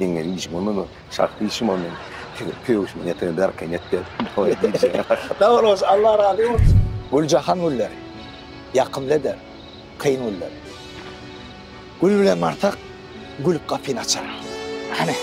Meň näme işim bolmaz, şahsy işim ol meň. Sögüşmän ýatyryn, bir arkaýyn ýat diýip. Sag bol goňşy, Allah razy bolsun. Güljahan gülleri. Ýakymly eder kyn günleri. Gül bilen barsak, gülüp gapyny açar. Hany.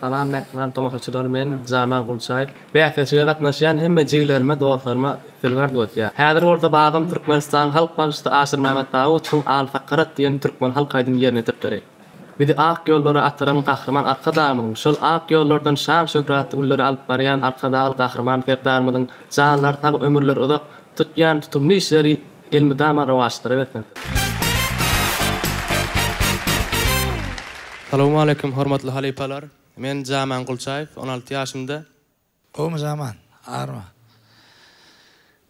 Salam mähriban tomaşaçylar men Jamal Gulçaýew. Bäsleşige gatnaşýan hemme jigilerime dostlaryma üstünlik arzuw etýän. Häzir bolsa babam Türkmenistanyň halk bagşysy Aşyrmämmet Dawudowyň Al sakarat diýen türkmen halk aýdymyny ýerine ýetirip bereýin. Bizi ak ýollara ataran Gahryman Arkadagymyzyň, şol ak ýollardan şan-şöhratly günlere alyp barýan Arkadagly Gahryman Serdarymyzyň janlary sag, ömürleri uzak, tutýan tutumly işleri elmydama rowaçlara beslensin. Salowmaleýkim hormatly halypalar. Men Jaman Gulçaýew, 16 ýaşymda. Gowumy Jaman? Arma.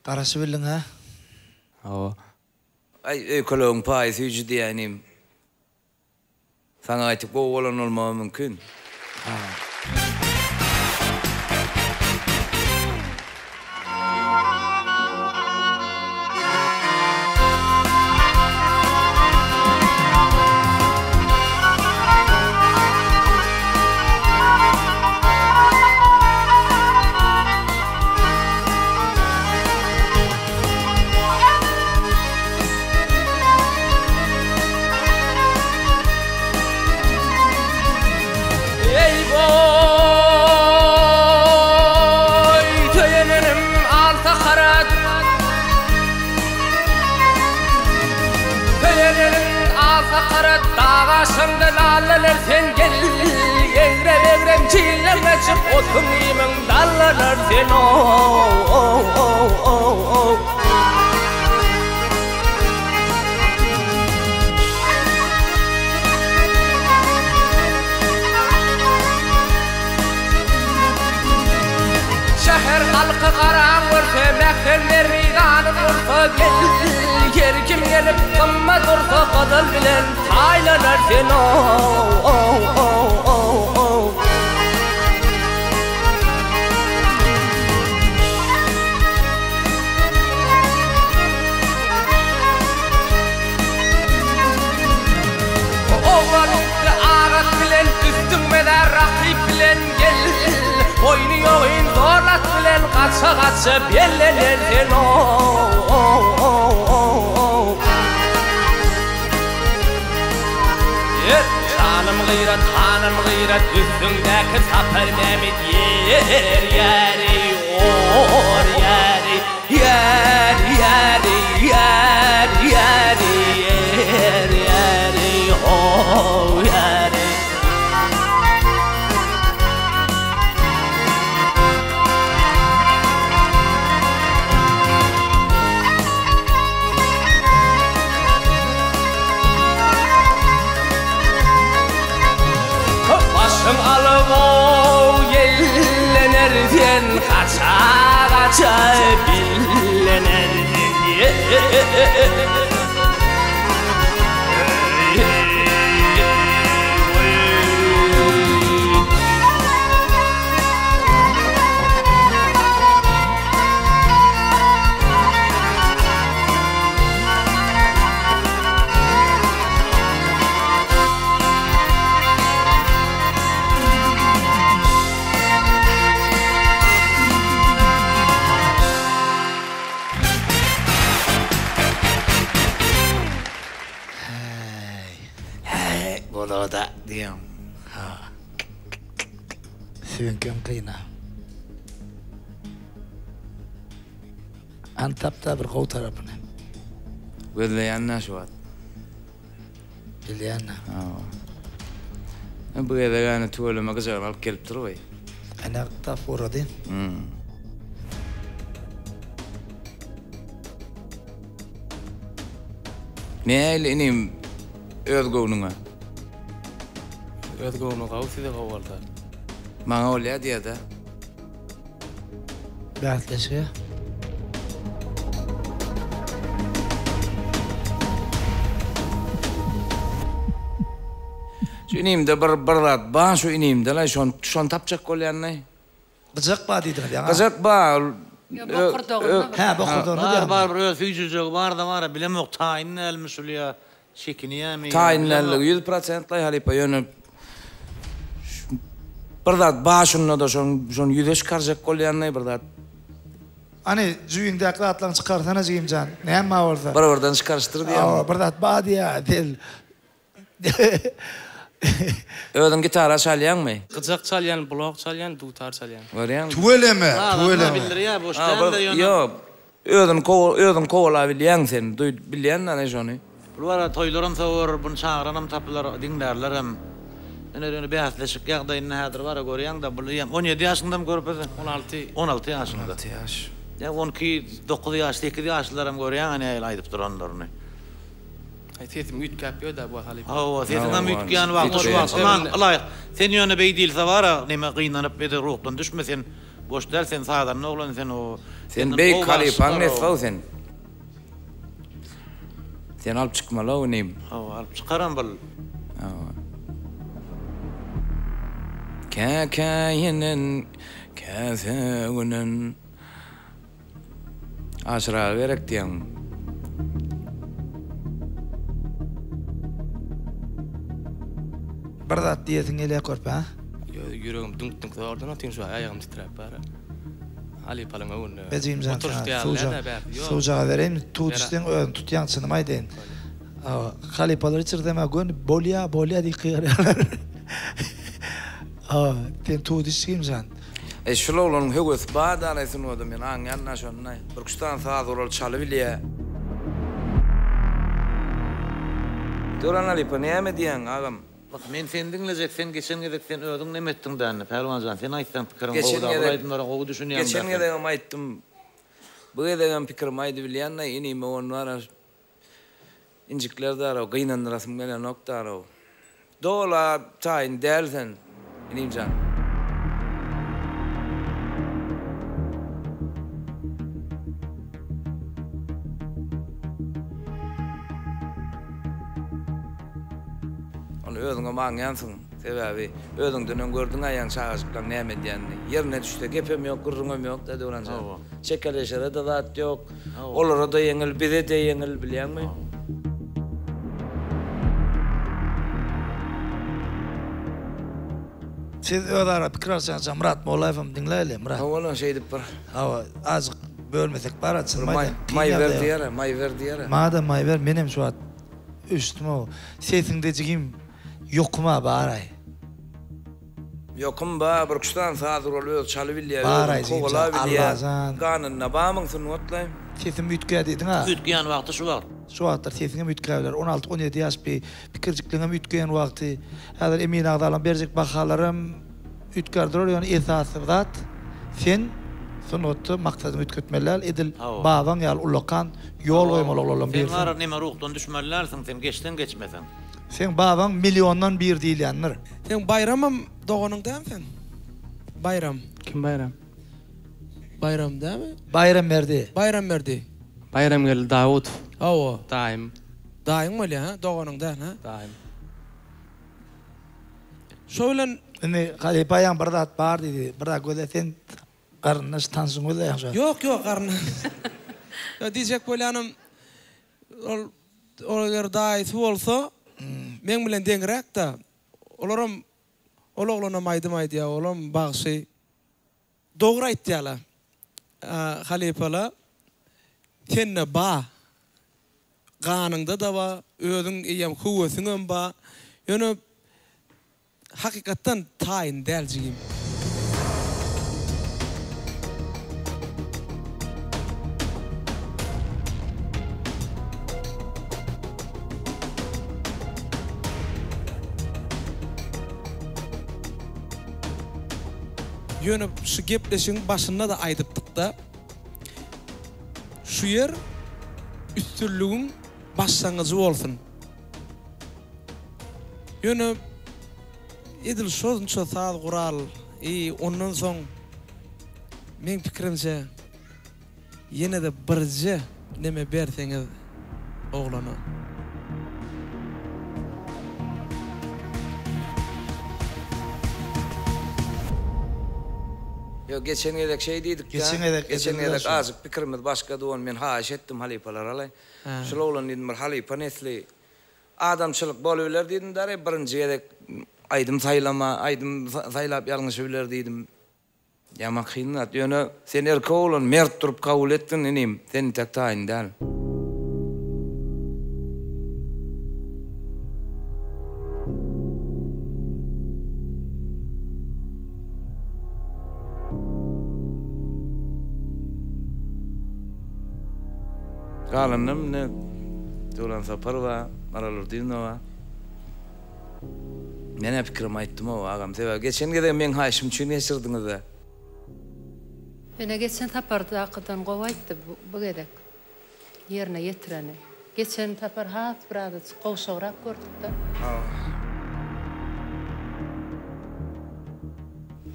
Garaşyp bildiň-ä? Hawa. Aý, öýkelegiň paýy süýji diýýä inim. Saňa aýtyp gowy bolan bolmagy mümkin. Ha. Başyňdan allanar sen gel Egrem-egrem çilleň açyp Otuň iýmiň dallanar sen o-o-o-o-o. Şäher halky garaň görse, mährem merdidanyn ursa, gel, Her kim gelip gymma dursa, gyzyl bilen taýlanar sen o-o-o-o-o. Oglan gitdi agat bilen, üstüň mezar rakyp bilen gel. Boýny ýogyn zorlat bilen gaça-gaça bellener sen o-o-o-o-o. Ýer, janym gyrat, hanym gyrat, üstüňdäki Sapar Mämet ýer, ýeri, or, ýeri, ýer, ýeri, ýer, ýeri, ýer, ýeri, ho, ýeri. Başyň alyp-ow ýellener sen, Gaça-gaça billener sen. Häý, bolar-da diýýän. Ha. Siziňkem kyn-a. Hany tap-da bir gowy tarapyny. Gözleýän-dä şu wagt. Bilýän-dä. Hawa. Bu gezek ýöne tüweleme gyjagyny alyp gelipdir goý. Ene tap gurady. Hmm. Nähili inim öz göwnüňe? Öz göwnüme gowy size gowy bolsa. Maňa bolýa diýýä-dä. Bäsleşige. Şu inimde bir bir zat bar şu inimde-laý şony şony tapjak bolýan-laý. Gyjak bar diýdiňiz ýaňy. Gyjak bar ol. Ýok bokurdagynda bir. Hä bokurdagynda Bar bar bir öz süýjüjegi bar-da bar-a bilemok taýyn dälmi şul ýa çekinýämi ýa Taýyn bilemok. dälligi 100%laý halypa ýöne bir zat bar şunda-da şony şony ýüze çykarjak bolýanlaý bir zat. Hany jübiňdäki zatlaryňy çykarsana jigimjan näme bar bolsa. Bir birden çykaryşdyr diýýäňmi? Hawa bir zat bar diýýä del. Özüň gitara çalýaňmy? Gyjak çalýan, bulak çalýan, dutar çalýan. Görýäňmi? Tüweleme, tüweleme. Bildirýär, boş däl-de ýöne. Ýok, özüni kowa, özüňi kowalabilýäň sen, duý, bilýän-dä ana şony. Bul bara toýlaram sowar, buny çagyranam tapylar, diňlärlerem. Ine ýöne bäsleşik ýagdaýynda häzir bara görýäň-dä, bul eýýäm 17 ýaşyňdamy körpe sen? 16. 16 ýaşyňda. 16 ýaş. Ýa 12, 9 ýaş, 8 ýaşlylaram görýäň-ä nähili aýdyp duranlaryny. Aý sesim üýtgäp ýödä bu halypa. Hawa sesiňem üýtgän wagty şu wagt aman ylaýyk sen ýöne beý diýilse bara neme gynanyp ede ruhdan düşme sen boş däl sen sazanda oglan sen o Sen beýik halypaň nesli-ow sen. Seni alyp çykmaly-ow inim. Hawa alyp çykaram bul. Hawa. Kä käýinen, kä sögünen. Aşyraga gerek diýýäňmi? Bir zat diýesiň gelýär körpe a? Ýo ýüregim düňk-düňk zordan otyryn şu aýagym titräp bar. Halypalaň öňünde Bejimjan oturyşdy saňa ýaly suwja däl-dä bärsi. Ýok. suwjaga bereýinmi? Tuw Ber. düşseň özüň tutýaň çynymy aýdaýyn. Hawa, halypalar içirdem-ä göni bolýa, bolýa diýip gygyrýarlar. Hawa, sen tuw düş jigimjan. Eý şul oglanyň höwesi bar dalaý sungada men aňýan-da şony. Bir üç sany saz guraly çalybilýä. Döwran halypa näme diýýäň agam? Bak men seni diňlejek sen geçen gezek sen özüň neme etdiň dändi Pälwanjan sen aýtsaň pikiriň Geçen gowy da bul gezek aýdymlara gowy düşünýäň geçen da sen. gezegem aýtdym. Bu gezegem pikirimi aýdybilýän-de inime ony bara Injikler daraw, gynandyrasym gelenok daraw. Dola taýyn däl sen, inimjan. Ony özüňem aňýansyň. Sebäbi özüňden öň gördüň-ä ýaňy çagajyklaň näme edýänini. Ýerine düşse gepem ýok, gürrüňem ýok-da Döwranjan. Çekeleşere-de zat ýok. Olara-da ýeňil, bize-de ýeňil, bilýäňmi? Siz özara pikir alşaňça Myrat Mollaýewem diňläýeli, Myrat. Hawa, şeýdip bir. Hawa, azjyk bölmesek bar-a, çynymy aýdaýyn. Kyn Maý ber ýagdaý. diýer-ä, maý ber diýer-ä. Madam maý ber, menem şu wagt öçdüm-ow. Sesiňde jigim ýokum-a bar-aý. Ýokum ba, bir üç sany saz guraly özi çalybilýär, Bar-aý özüni jigim kowala jan, bilýär. Allajan. Ganynda bamyň sungatlaý. Sesim üýtgär diýdiň-a. Üýtgeýän wagty şu wagt. Şu wagtlar sesiňem üýtgäp biler. On alty, on ýedi ýaş bir pikirjikliňem üýtgeýän wagty. Häzir emin agzalaň berjek bahalaram üýtgär durar, ýöne esasy zat sen sungatda maksadyňy üýtgetmeli däl, edil babaň ýaly ullakan ýol goýmaly oglanlaryň Sen birisiň. bar neme ruhdan düşmeli dälsiň sen geçseň geçmeseň. Seň babaň milliondan bir diýilýändir. Seň Baýramam doganyň dämi seň? Baýram. Kim Baýram? Baýram dämi? Baýramberdi. Baýramberdi. Baýramgeldi Dawudow. Hawa. Daýym. Daýyň bolýa hä? Doganyň däl hä? Daýym. Şo bilen. Indi halypa ýaň bir zat bar diýdi. Bir zat gözle sen garyndaş tanşyň gözleýäň şo. Ýok ýok garyndaş. Ýok diýjek bolýanym ol ol eger daýysy bolsa meň bilen deňräk-dä. Olaram ol oglanam aýdym aýdýar, olam bagşy. Dogry aýtýarlar halypalar, sende ba, ganyňda-da ba, özüň eýýäm höwesiňem ba, ýöne Hakykatdan taýyn däl jigim. Ýöne şu gepleşigiň başynda-da aýdypdykda, şu ýer üstünligiň başlangyjy bolsun. Ýöne edil şonça saz gural i ondan soň meň pikirimçe ýene-de birje neme berseňiz oglana. Ýok geçen gezek şeý diýdikdä. Geçen gezek Geçen gezek azjyk pikirimiz başgady ony men haýyş etdim halypalaralaý. Şul oglan diýdim bir halypa nesli Adamçylyk bolubiler diýdim dary birinji gezek aýdym saýlama aýdym saýlap ýalňyşybiler diýdim. Ýaman kyn zat ýöne sen erkek oglan mert durup kabul etgin inim sen intek taýyn däl. Galanynam indi Döwran Saparowa, Maral Durdynowa. Men-ä pikirimi aýtdym-ow, agam. Sebäbi geçen gezegem meň haýyşym üçin geçirdiňiz-dä. Ýöne geçen sapardakydan gowy aýtdy bu gezek ýerine ýetireni. Geçen sapar has birazajyk gowşagrak gördük-de.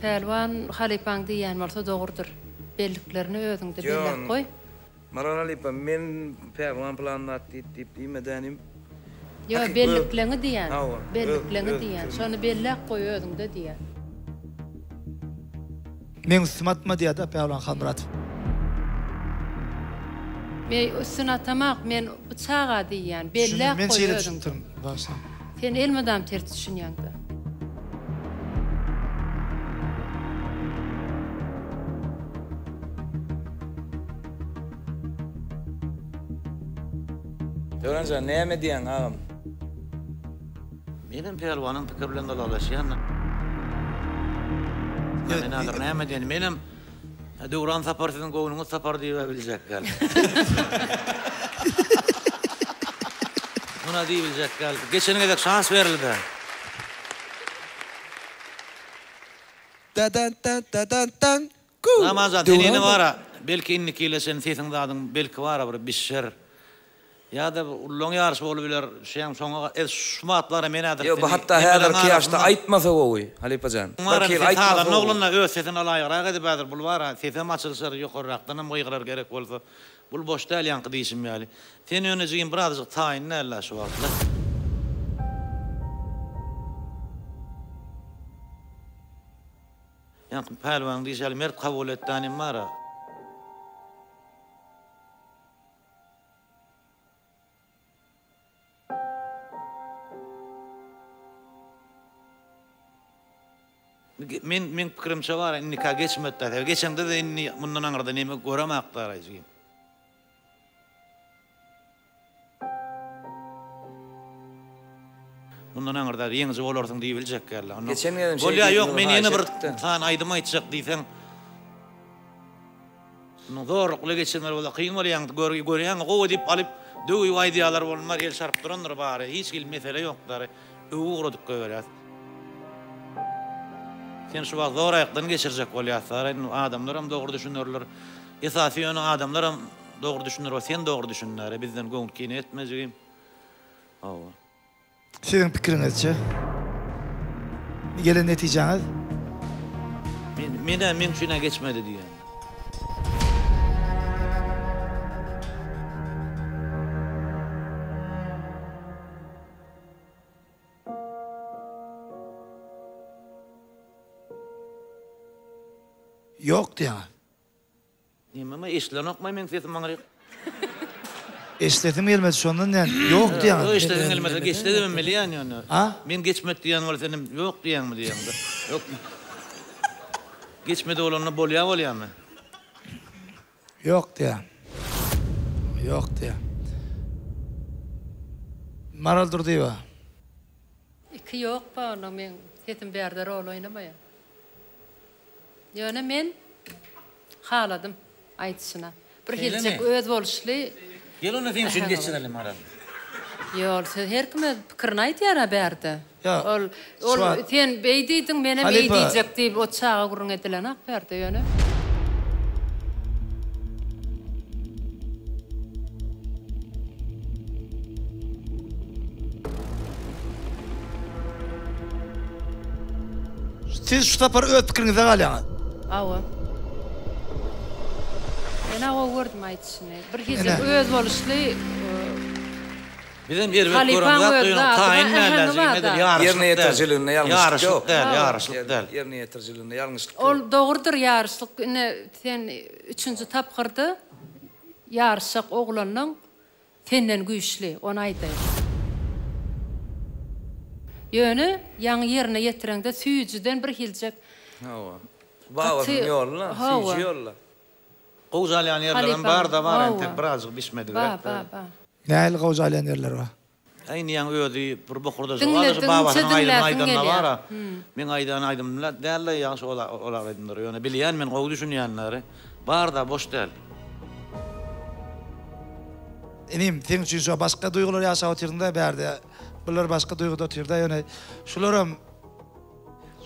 Pälwan halypaň diýýän bolsa dogrudyr. Belliklerini özüňde belläp goý. Maral halypa men pälwan pylan zat diýip diýip diýmedänim. Ýok bellikleňi diýýän. Bellikleňi diýýän. Şony belläp goý özüňde diýýän. Meň üstüme atma diýýär-dä Pälwan Halmyradow. Men üstüne atamak, men bu çaga diýýän. Belläp Men goý şeýle özüňde. düşünipdirin, bagyşlaň. Sen elmydam ters düşünýäň-dä. Döwranjan näme diýýäň agam? Menem Pälwanyň pikiri bilen ylalaşýan. Men häzir näme diýen? Menem Döwran tapar siziň göwnüňiz tapar diýibä biljek däl. Muny diýibiljek däl. Geçen gezek şans berildi. Da-dan-dan-da-dan-dan Ku! Ramazan sen ýene bara belki indiki ýyla çenli sesiň zadyň belki bara bir bişer. Ýa-da bir ullaň ýaryşy bolubiler şeň şoňa ez şu wagt bara men häzir Ýok bu hatda häzirki ýaşda aýtmasa gowy halypajan. Bara Bir hili sen aýtmasa sazanda gowy. oglanda öz sesini alaýygrak edip häzir bul bara sesem açylyşar ýokarrakdanam gygyrar gerek bolsa. Bul boş däl ýaňky diýşim ýaly. Sen ýöne jigim birazajyk taýyn däl-dä şu wagtlar. Ýaňky pälwanyň diýşi ýaly mert kabul et danym bara. Men meň pikirimçe bar indika geçmedi da geçeňde de indi mundan aňyrda neme göremak da jigim. Mundan aňyrda ýeňiji bolarsyň diýibiljek ýaly. Onda Geçen gezem şeý Bolýa ýok diýdiňiz, men ýene haýyş bir etdik-de. sany aýdym aýtjak diýseň Munuň zorlukly geçirmeli bolsa kyn bolýaň gör görýäňmi gowy diýip alyp döwüp aýdýalar bolmaz el çarpyp durandyr bary hiç hili mesele ýok dary öwüp ugradyp goýberýäs. Sen şu wagt zoraýakdan geçirjek bolýas dary indi adamlaram dogry düşünerler esasy ýöne adamlaram dogry düşüner we sen dogry düşün dary bizden göwün kine etme jigim. Hawa. Siziň pikiriňizçe? Gelen netijäňiz? Men menä meň üçin-ä geçmedi diýýän. Ýok diýýäňiz. Nememi eşidilenokmy meň sesim aňryk? Eşidesim gelmedi şondan diýen. Ýok diýýäňiz. Ýok eşidesiň gelmese geçdedem bilýän ýöne. A? Men geçmedi diýen bolsa senem ýok diýýäňmi diýýäňde. Ýok. Geçmedi bolanda bolýa bolýamy? Ýok diýýän. Ýok diýýän. Maral Durdyýewa. Iki ýok ba onda meň sesim bärde rol oýnamaýar. Ýöne men haladym aýdyşyna. Bir hiljek özboluşly Gel onda seň üçin geçirelim Maral. Ýol söz her kim öz pikirini aýdýara bärde. Ýa, Ol ol şu sen beý diýdiň menem eý Halypa. diýjek diýip o çaga gürrüň edilenak bärde ýöne. Siz şu sapar öz pikiriňizde galýaňyz. Hawa. Menä gowy gördüm aýdyşyny. Bir hijek özboluşly Bizem erbet Halypaň göremzok özi ýöne zady bar, taýyn däl äheňi jigim bar edil da. ýaryşlyk Ýerine däl. ýetirijiliginde ýalňyşlyk Ýaryşlyk ýok. däl, ýaryşlyk däl. Ýerine ýetirijiliginde ýalňyşlyk Ol ýok. dogrudyr ýaryşlyk ine sen üçünji tapgyrda ýaryşjak oglanlaň Senden güýçli, ony aýdaýyn. Ýöne, ýaňy ýerine ýetireňde süýjüden bir hiljek Hawa. gaty Babasynyň ýoluna, hawa. süýji ýolda. Gowjalýan ýerlerem Halypaň, bar-da bar hawa. entek birazjyk bişmedigräk. Ba, ba, ba. Nähili gowjalýan ýerleri bar? Äý indi ýaňy özi bir bokurdajyk bar-da şu Diňledigiňçe babasynyň aýdymyny diňläsiň aýdanda gelýär. bar-a. Meň aýdan aýdymym däl-de ýagşy ol ol aýdymlary ýöne bilýän men gowy düşünýänleri bar-da boş däl. Inim, seň üçin şu başga duýgular ýaşap otyrdyňda bärde. Bular başga duýguda otyrda ýöne şularam şu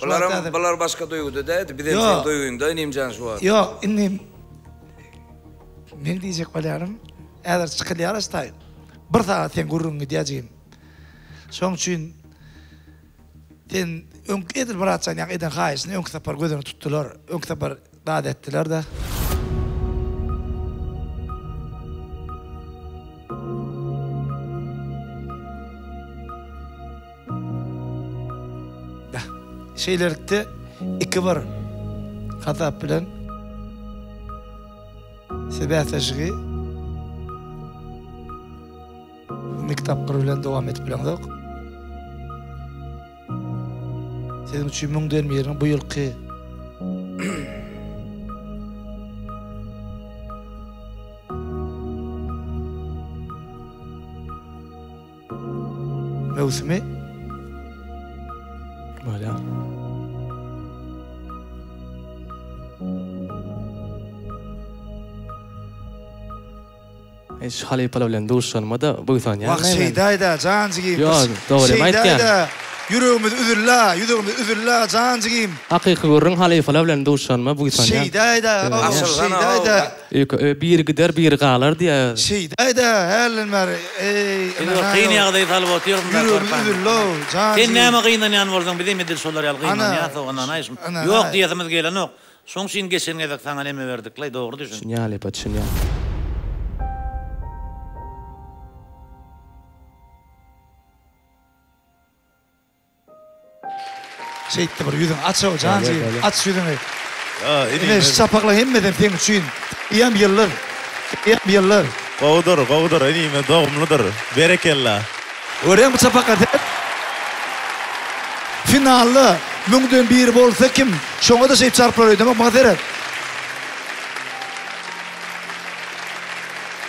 wagt Bularam häzir. bular başga duýguda däldi. Bizem Ýok. seň duýgyňda inimjan şu wagt. Ýok, inim. Men diýjek bolýanym, häzir çykylýar aştaý. Bir sagat seň gürrüňiň gidýär jigim. Şoň üçin sen öňki edil Myratjan ýaňy eden haýyşyny öňki sapar göz öňüne tutdular. Öňki sapar zat etdiler-de. Şeýlelikde, 2-bir hasap bilen siz bäsleşigi indiki tapgyr bilen dowam edip bileňzok. Siziň üçin müňden biriniň bu ýylky Möwsümi. Bolýar. Men şu halypalar bilen duşanyma-da buýsanýan. Wah şeýdäýdä jan jigim. Ýok, dogrymy aýtýan. Şeýdäýdä ýüregimiz üzüldä, ýüregimiz üzüldä jan jigim. Hakyky gürrüň halypalar bilen duşanyma buýsanýan. Şeýdäýdä, şeýdäýdä. Biri gider, biri galar diýýär. Şeýdäýdä hälden bäri eý Biz bir kyn ýagdaý salyp otyryn-da Ýüregimiz üzüldi-ow jan Sen näme gynanýan bolsaň bizem edil şolar ýaly gynanýas-ow ynanaýşym. Ýok diýesimiz gelenok. Şoň üçin geçen gezek saňa neme berdiklaý dogry düşün. Düşünýän halypa düşünýän. Şeýtdi bir ýüzüňi aç-ow jan jigim aç ýüzüňi. Ine şu çapaklar hemmesem seň üçin. Diýem ýyldyz. Diýem ýyldyz. Gowudyr gowudyr inime dogumlydyr berekella. Görýäňmi bu çapaklar seret. Finalda müňden biri bolsa kim şoňa-da şeýdip çarpylar öýdemok maňa seret.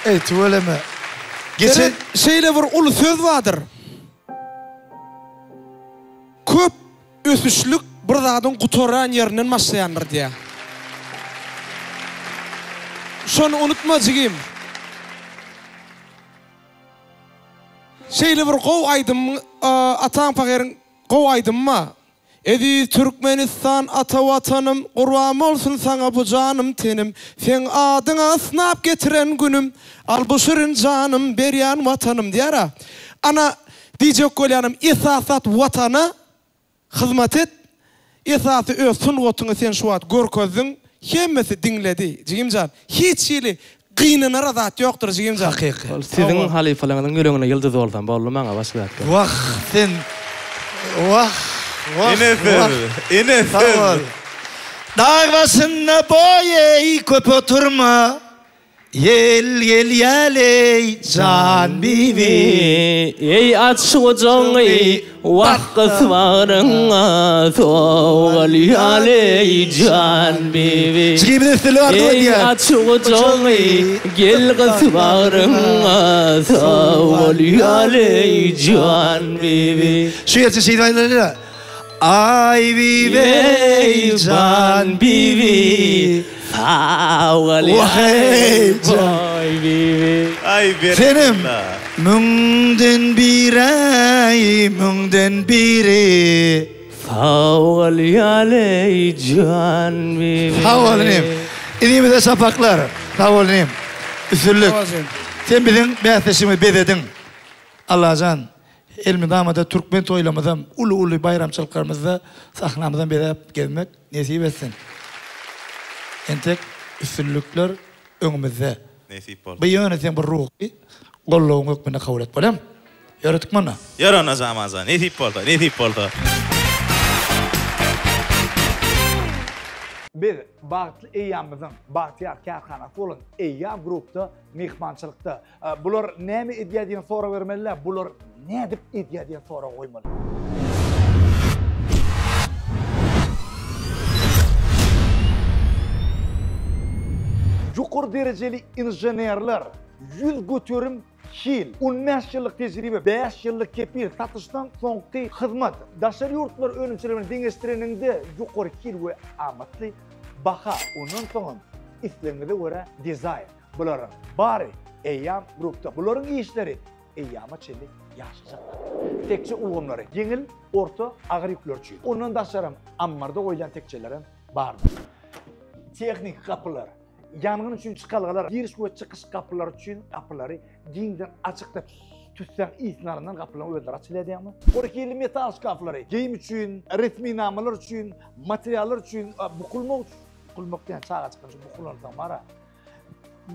Eý tüweleme. Geçen. Seret şeýle bir uly söz bardyr. Köp ösüşlik bir zadyň gutarýan ýerinden başlaýandyr diýýär. Şony unutma jigim. Şeýle bir gowy aýdym Ataň pahyryň gowy aýdymy bar. Eziz Türkmenistan ata watanym gurban bolsun saňa bu janym tenim seň adyňa ysnap getiren günüm al bu şirin janym berýän watanym diýara ana diýjek bolýanym esasy zat watana hyzmat et esasy öz sungatyňy sen şu wagt görkezdiň hemmesi diňledi jigimjan hiç hili Gynanara zat ýokdur jigimjan. Hakyky. Ol siziň halypalaryňyzyň ýüreginde ýyldyz bolsam boldy maňa başga zat gerek. Wah sen wah wah Ine wah. söz, ine Sag söz. bol. Dag başynda boý eý köp oturma Ýel gelýäleý jan bibi. Eý aç gujagyňy Wah gys bagryňa sowalýaleý jan bibi. Jigimiz üstünlik arzuw Eý edýär. aç gujagyňy gel gys bagryňa sowalýaleý jan bibi. Şu ýerçe şeýdip aýdylýar. Aý bibi jan bibi. Sowalýaleý boý bibi. Aý Senem berekella. Müňden bir-äý, müňden biri. Sag bol ýaleý jan bibi. Sag bol inim. Inimize şapaklar. Sag bol inim. Üstünlik. Sen biziň bäsleşigimizi bezediň. Allajan elmydama-da türkmen toýlarymyzam, uly-uly baýramçylyklarymyzda sahnamyzam bezäp gezmek nesip etsin. Entek üstünlikler öňümizde. Nesip bolsa. Bu ýöne seň bir ruhy goldawyň hökmünde kabul et bolýamy? Ýöredik munda. Ýör onda Jamanjan, nesip bolsa, nesip bolsa. Biz bagtly eýýamymyzyň bagtyýar kärhanasy bolan Eýýam Grupda myhmançylykda. Bular näme edýär diýen sorag bermeli däl, bular nädip edýär diýen soragy goýmaly. Ýokary derejeli inženerler, 100% hil, 15 ýyllyk tejribe, 5 ýyllyk kepil, satyşdan soňky hyzmat, daşary ýurtlar önümçiligi bilen deňeşdireniňde ýokary hil we amatly baha, ondan soňam islegiňize görä dizaýn. Bularyň bary Eýýam Grupda. Bularyň işleri eýýama çenli ýaşajakdyr. Tekje ulgamlary ýeňil, orta, agyr ýükler üçin. Ondan daşaram ammarda goýulýan tekjelerem bardyr. Tehniki gapylar, ýangyn üçin çykalgalar, giriş we çykyş gapylary üçin gapylary giňden açykda tüssäň ysnaryndan gapylaryň özleri açylýar diýýäňmi? Ýokary hilli metal şkaflary, geýim üçin, resminamalar üçin, materiallar üçin, bukulmak üçin, bukulmak diýen çagajyklar üçin bukulansoň bar-a.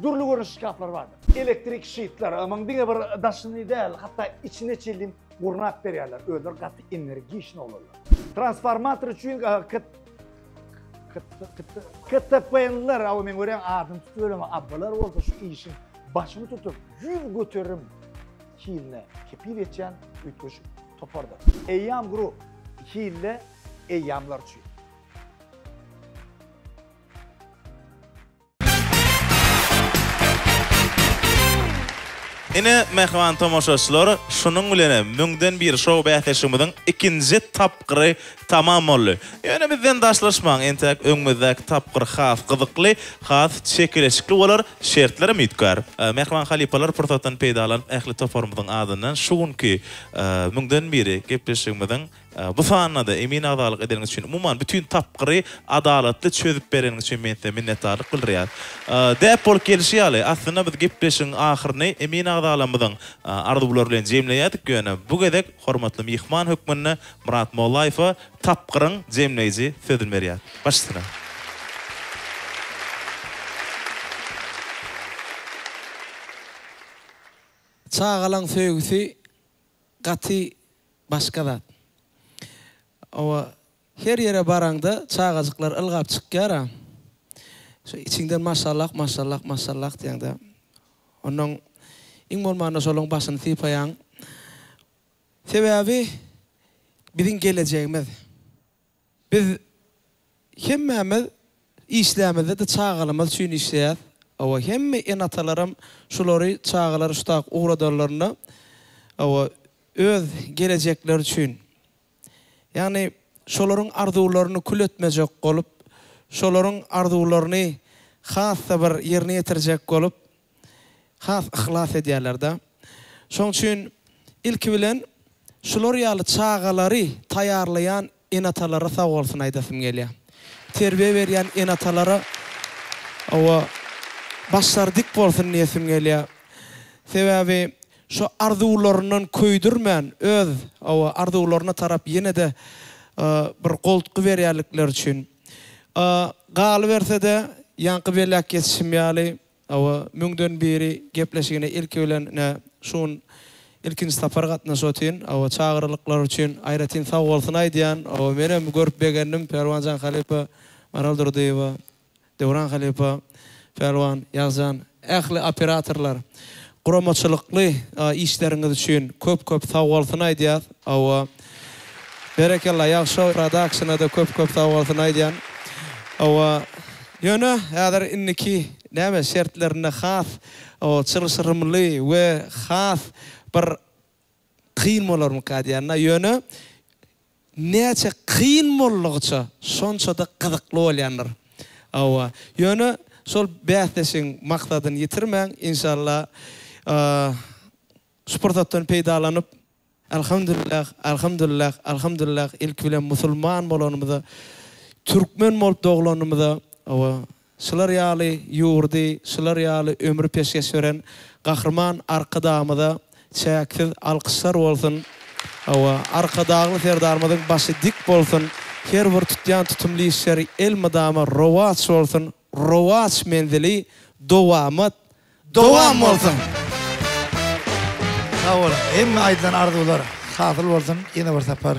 Dürli görnüşli şkaflar bardyr. Elektrik şitler, muň diňe bir daşyny däl, hatda içine çenli gurnap berýärler. Özleri gaty energiçny oglanlar. Transformator üçin KTP-ler, awa men görýän adyny tutup bilemok, a bular bolsa şu işiň başyny tutup 100% hiline kepil geçýän üýtgeşik topardyr. Eýýam Group, hilli eýýamlar üçin. Ine, mähriban tomaşaçylar, şunuň bilenem Müňden bir şou bäsleşigimiziň ikinji tapgyry tamam boldy. Ýöne bizden daşlaşmaň, entäk öňümizdäki tapgyr has gyzykly, has çekeleşikli bolar, şertlerem üýtgär. Mähriban halypalar, pursatdan peýdalanyp ähli toparymyzyň adyndan şu günki Müňden biri gepleşigimiziň Bu sanyna-da emin agzalyk edeniňiz üçin, umuman, bütin tapgyry adalatly çözüp bereniňiz üçin men size minnetdarlyk bildirýän. Däp bolup gelşi ýaly, aslynda biz gepleşigiň ahyryny emin agzalarymyzyň arzuwlary bilen jemleýärdik, ýöne bu gezek hormatly myhman hökmünde Myrat Mollaýewe tapgyryň jemleýji sözüni berýäs. Baş üstüne. Çagalaň söýgüsi gaty başga zat. Hawa, her ýere baraňda çagajyklar ylgap çykýar-a. Şo içiňden maşallah, maşallah, maşallah diýeňde. Onnoň iň bolmanda şolaň başyny sypaýaň. Sebäbi biziň gelejegimiz. Biz hemmämiz işlämizde-de çagalarymyz üçin işleýäs. Hawa, hemme ene-atalaram şulary çagalary şu tak ugradanlarynda, hawa, öz gelejekleri üçin, ýagny şolaryň arzuwlaryny kül etmejek bolup, şolaryň arzuwlaryny has-da bir ýerine ýetirjek bolup, has yhlas edýärler-de. Şonuň üçin ilki bilen şular ýaly çagalary taýýarlaýan ene-atalara sag bolsun aýdasym gelýär. Terbiýe berýän ene-atalara hawa başlary dik bolsun diýesim gelýär. Sebäbi şo arzuwlaryndan köýdürmän öz hawa arzuwlaryna tarap ýene-de bir goltgy berýänlikleri üçin. Galyberse-de ýaňky belläp geçişim ýaly Hawa, müňden biri gepleşigine ilki bilen ine şu gün ilkinji sapar gatnaşyp otyryn. Hawa, çagyrylyklary üçin aýratyn sag bolsun aýdýan. Hawa, menem görüp begendim. Pälwanjan halypa, Maral Durdyýewa, Döwran halypa, Pälwan, Ýazjan, ähli operatorlar guramaçylykly işleriňiz üçin köp-köp sag bolsun aýdýas. Hawa. Berekella, Ýagşy prodakşyna-da köp-köp sag bolsun aýdýan. Hawa. Ýöne häzir indiki näme şertlerinde has çylşyrymly we has bir kyn bolarmyka diýýän-de. Ýöne näçe kyn boldugyça şonça-da gyzykly bolýandyr. Hawa. Ýöne şol bäsleşigiň maksadyny ýitirmäň, inşallah. Şu pursatdan peýdalanyp, Alhamdulillah, Alhamdulillah, Alhamdulillah ilki bilen musulman bolanymyza, türkmen bolup doglanymyza, hawa, şular ýaly ýurdy, şular ýaly ömri peşgeş beren Gahryman Arkadagymyza çäksiz alkyşlar bolsun. Hawa, Arkadagly Serdarymyzyň başy dik bolsun, her bir tutýan tutumly işleri elmydama rowaç bolsun, rowaç menzili dowamat Dowam bolsun! Sag boluň. Hemme aýdylan arzuwlar hasyl bolsun. Ýene bir sapar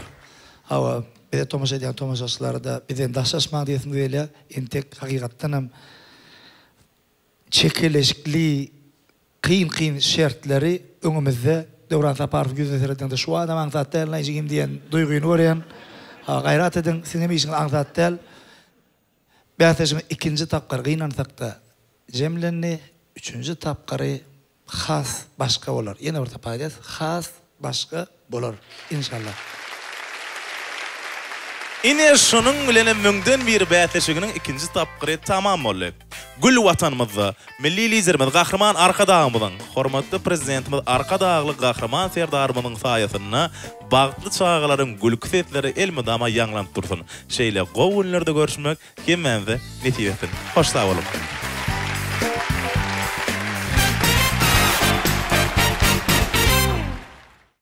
hawa bize tomaşa edýän tomaşaçylara-da bizden daşlaşmaň diýesimiz gelýär. Entek hakykatdan hem çekeleşikli kyn-kyn şertleri öňümizde. Döwran Saparowyň ýüzüne seredeňde şu adam aňsat däl jigim diýen duýgyny görýän. Hawa gaýrat ediň, siziň hem işiňiz aňsat däl. Bäsleşigiň ikinji tapgyry gynansakda jemlendi, üçünji tapgyry has başga bolar. Ýene bir sapar aýdýas, has başga bolar inşallah. Ine şunuň bilenem müňden biri bäsleşiginiň ikinji tapgyry tamam boldy. Gül Watanymyzda Milli Liderimiz Gahryman Arkadagymyzyň, hormatly Prezidentimiz Arkadagly Gahryman Serdarymyzyň saýasynda bagtly çagalaryň gülki sesleri elmydama ýaňlanyp dursun. Şeýle gowy günlerde görüşmek hemmämize nesip etsin. Hoş sag boluň!